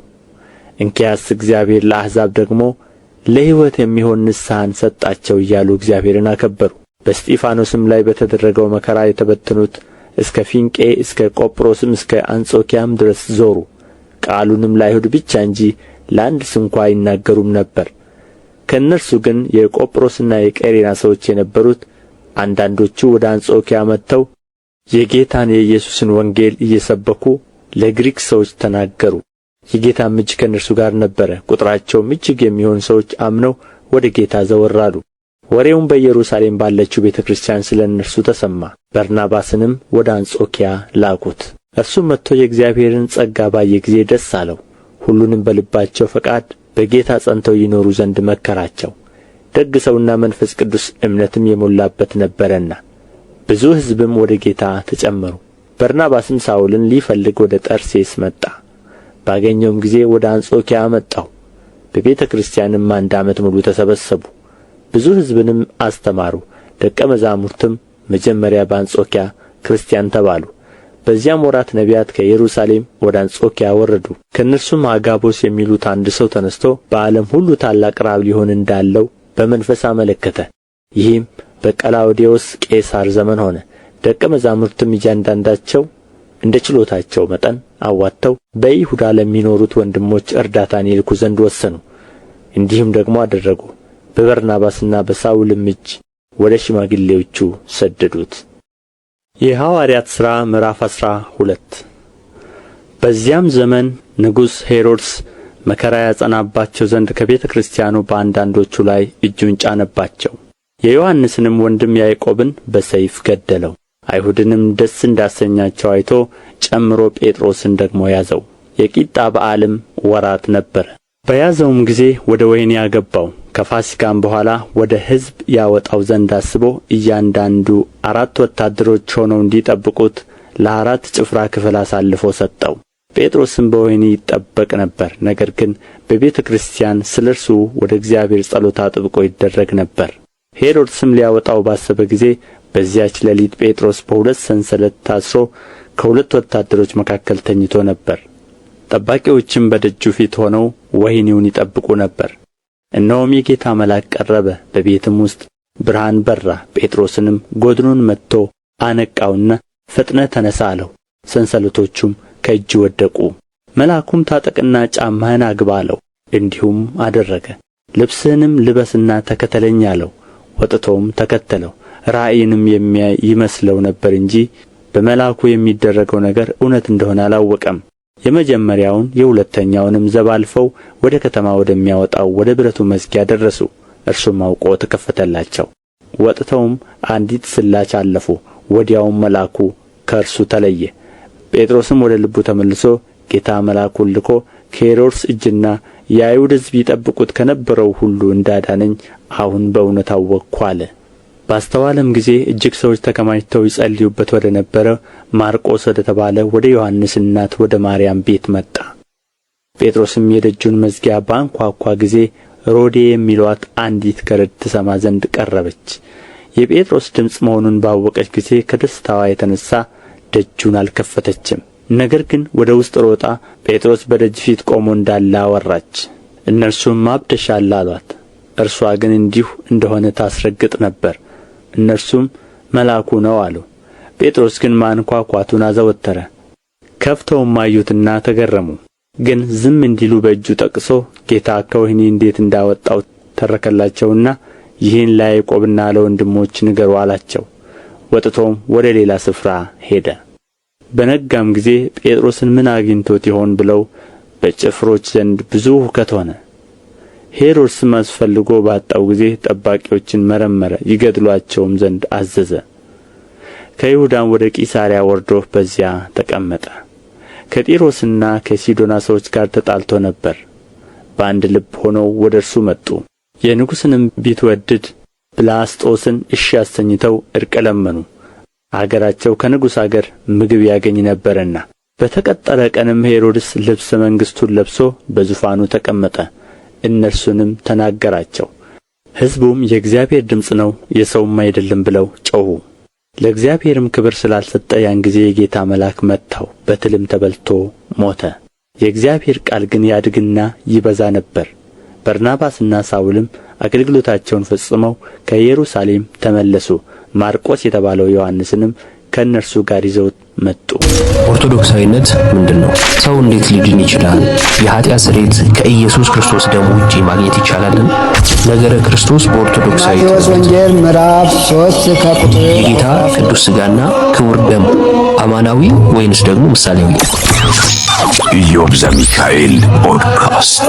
እንኪያስ እግዚአብሔር ለአሕዛብ ደግሞ ለሕይወት የሚሆን ንስሐን ሰጣቸው እያሉ እግዚአብሔርን አከበሩ። በእስጢፋኖስም ላይ በተደረገው መከራ የተበተኑት እስከ ፊንቄ እስከ ቆጵሮስም እስከ አንጾኪያም ድረስ ዞሩ። ቃሉንም ለአይሁድ ብቻ እንጂ ለአንድ ስንኳ አይናገሩም ነበር። ከእነርሱ ግን የቆጵሮስና የቀሬና ሰዎች የነበሩት አንዳንዶቹ ወደ አንጾኪያ መጥተው የጌታን የኢየሱስን ወንጌል እየሰበኩ ለግሪክ ሰዎች ተናገሩ። የጌታም እጅ ከእነርሱ ጋር ነበረ። ቁጥራቸውም እጅግ የሚሆን ሰዎች አምነው ወደ ጌታ ዘወር አሉ። ወሬውም በኢየሩሳሌም ባለችው ቤተ ክርስቲያን ስለ እነርሱ ተሰማ። በርናባስንም ወደ አንጾኪያ ላኩት። እርሱም መጥቶ የእግዚአብሔርን ጸጋ ባየ ጊዜ ደስ አለው። ሁሉንም በልባቸው ፈቃድ በጌታ ጸንተው ይኖሩ ዘንድ መከራቸው። ደግ ሰውና መንፈስ ቅዱስ እምነትም የሞላበት ነበረና ብዙ ሕዝብም ወደ ጌታ ተጨመሩ። በርናባስም ሳውልን ሊፈልግ ወደ ጠርሴስ መጣ። ባገኘውም ጊዜ ወደ አንጾኪያ አመጣው። በቤተ ክርስቲያንም አንድ ዓመት ሙሉ ተሰበሰቡ፣ ብዙ ሕዝብንም አስተማሩ። ደቀ መዛሙርትም መጀመሪያ በአንጾኪያ ክርስቲያን ተባሉ። በዚያም ወራት ነቢያት ከኢየሩሳሌም ወደ አንጾኪያ ወረዱ። ከእነርሱም አጋቦስ የሚሉት አንድ ሰው ተነሥቶ በዓለም ሁሉ ታላቅ ራብ ሊሆን እንዳለው በመንፈስ አመለከተ። ይህም በቀላውዴዎስ ቄሣር ዘመን ሆነ። ደቀ መዛሙርትም እያንዳንዳቸው እንደ ችሎታቸው መጠን አዋጥተው በይሁዳ ለሚኖሩት ወንድሞች እርዳታን ይልኩ ዘንድ ወሰኑ። እንዲህም ደግሞ አደረጉ። በበርናባስና በሳውልም እጅ ወደ ሽማግሌዎቹ ሰደዱት። የሐዋርያት ሥራ ምዕራፍ 12። በዚያም ዘመን ንጉሥ ሄሮድስ መከራ ያጸናባቸው ዘንድ ከቤተ ክርስቲያኑ በአንዳንዶቹ ላይ እጁን ጫነባቸው። የዮሐንስንም ወንድም ያዕቆብን በሰይፍ ገደለው። አይሁድንም ደስ እንዳሰኛቸው አይቶ ጨምሮ ጴጥሮስን ደግሞ ያዘው። የቂጣ በዓልም ወራት ነበረ። በያዘውም ጊዜ ወደ ወህኒ አገባው። ከፋሲካም በኋላ ወደ ሕዝብ ያወጣው ዘንድ አስቦ እያንዳንዱ 4 ወታደሮች ሆነው እንዲጠብቁት ለ4 ጭፍራ ክፍል አሳልፎ ሰጠው። ጴጥሮስም በወህኒ ይጠበቅ ነበር። ነገር ግን በቤተ ክርስቲያን ስለ እርሱ ወደ እግዚአብሔር ጸሎት አጥብቆ ይደረግ ነበር። ሄሮድስም ሊያወጣው ባሰበ ጊዜ በዚያች ሌሊት ጴጥሮስ በ2 ሰንሰለት ታስሮ ከ2 ወታደሮች መካከል ተኝቶ ነበር። ጠባቂዎችም በደጁ ፊት ሆነው ወህኒውን ይጠብቁ ነበር። እነሆም የጌታ መልአክ ቀረበ፣ በቤትም ውስጥ ብርሃን በራ። ጴጥሮስንም ጎድኑን መትቶ አነቃውና ፈጥነህ ተነሣ አለው። ሰንሰለቶቹም ከእጁ ወደቁ። መልአኩም ታጠቅና ጫማህን አግባ አለው። እንዲሁም አደረገ። ልብስህንም ልበስና ተከተለኝ አለው። ወጥቶም ተከተለው። ራእይንም የሚያይ ይመስለው ነበር እንጂ በመልአኩ የሚደረገው ነገር እውነት እንደሆነ አላወቀም። የመጀመሪያውን የሁለተኛውንም ዘብ አልፈው ወደ ከተማ ወደሚያወጣው ወደ ብረቱ መዝጊያ ደረሱ። እርሱም አውቆ ተከፈተላቸው። ወጥተውም አንዲት ስላች አለፉ። ወዲያውም መልአኩ ከእርሱ ተለየ። ጴጥሮስም ወደ ልቡ ተመልሶ ጌታ መልአኩን ልኮ ከሄሮድስ እጅና የአይሁድ ሕዝብ ይጠብቁት ከነበረው ሁሉ እንዳዳነኝ አሁን በእውነት አወቅሁ አለ። ባስተዋለም ጊዜ እጅግ ሰዎች ተከማችተው ይጸልዩበት ወደ ነበረ ማርቆስ ወደ ተባለ ወደ ዮሐንስ እናት ወደ ማርያም ቤት መጣ። ጴጥሮስም የደጁን መዝጊያ ባንኳኳ ጊዜ ሮዴ የሚሉአት አንዲት ገረድ ትሰማ ዘንድ ቀረበች። የጴጥሮስ ድምፅ መሆኑን ባወቀች ጊዜ ከደስታዋ የተነሣ ደጁን አልከፈተችም። ነገር ግን ወደ ውስጥ ሮጣ ጴጥሮስ በደጅ ፊት ቆሞ እንዳለ አወራች። እነርሱም አብደሻል አሏት። እርሷ ግን እንዲሁ እንደሆነ ታስረግጥ ነበር። እነርሱም መልአኩ ነው አሉ። ጴጥሮስ ግን ማንኳኳቱን አዘወተረ። ከፍተውም አዩትና ተገረሙ። ግን ዝም እንዲሉ በእጁ ጠቅሶ ጌታ ከወህኒ እንዴት እንዳወጣው ተረከላቸውና ይህን ለያዕቆብና ለወንድሞች ንገሩ አላቸው። ወጥቶም ወደ ሌላ ስፍራ ሄደ። በነጋም ጊዜ ጴጥሮስን ምን አግኝቶት ይሆን ብለው በጭፍሮች ዘንድ ብዙ ሁከት ሆነ። ሄሮድስም አስፈልጎ ባጣው ጊዜ ጠባቂዎችን መረመረ፣ ይገድሉአቸውም ዘንድ አዘዘ። ከይሁዳም ወደ ቂሣርያ ወርዶ በዚያ ተቀመጠ። ከጢሮስና ከሲዶና ሰዎች ጋር ተጣልቶ ነበር። በአንድ ልብ ሆነው ወደ እርሱ መጡ። የንጉሥንም ቢትወደድ ብላስጦስን እሺ አሰኝተው ዕርቅ ለመኑ፣ አገራቸው ከንጉሥ አገር ምግብ ያገኝ ነበርና። በተቀጠረ ቀንም ሄሮድስ ልብሰ መንግሥቱን ለብሶ በዙፋኑ ተቀመጠ፣ እነርሱንም ተናገራቸው። ሕዝቡም የእግዚአብሔር ድምፅ ነው፣ የሰውም አይደለም ብለው ጮኹ። ለእግዚአብሔርም ክብር ስላልሰጠ ያን ጊዜ የጌታ መልአክ መታው፣ በትልም ተበልቶ ሞተ። የእግዚአብሔር ቃል ግን ያድግና ይበዛ ነበር። በርናባስና ሳውልም አገልግሎታቸውን ፈጽመው ከኢየሩሳሌም ተመለሱ። ማርቆስ የተባለው ዮሐንስንም ከእነርሱ ጋር ይዘውት መጡ። ኦርቶዶክሳዊነት ምንድን ነው? ሰው እንዴት ሊድን ይችላል? የኃጢአት ስርየት ከኢየሱስ ክርስቶስ ደም ውጪ ማግኘት ይቻላልን? ነገረ ክርስቶስ በኦርቶዶክሳዊ ማቴዎስ ትምህርት ወንጌል ምዕራፍ 3 ከቁጥር የጌታ ቅዱስ ሥጋና ክቡር ደም አማናዊ ወይንስ ደግሞ ምሳሌያዊ? ኢዮብ ዘሚካኤል ፖድካስት።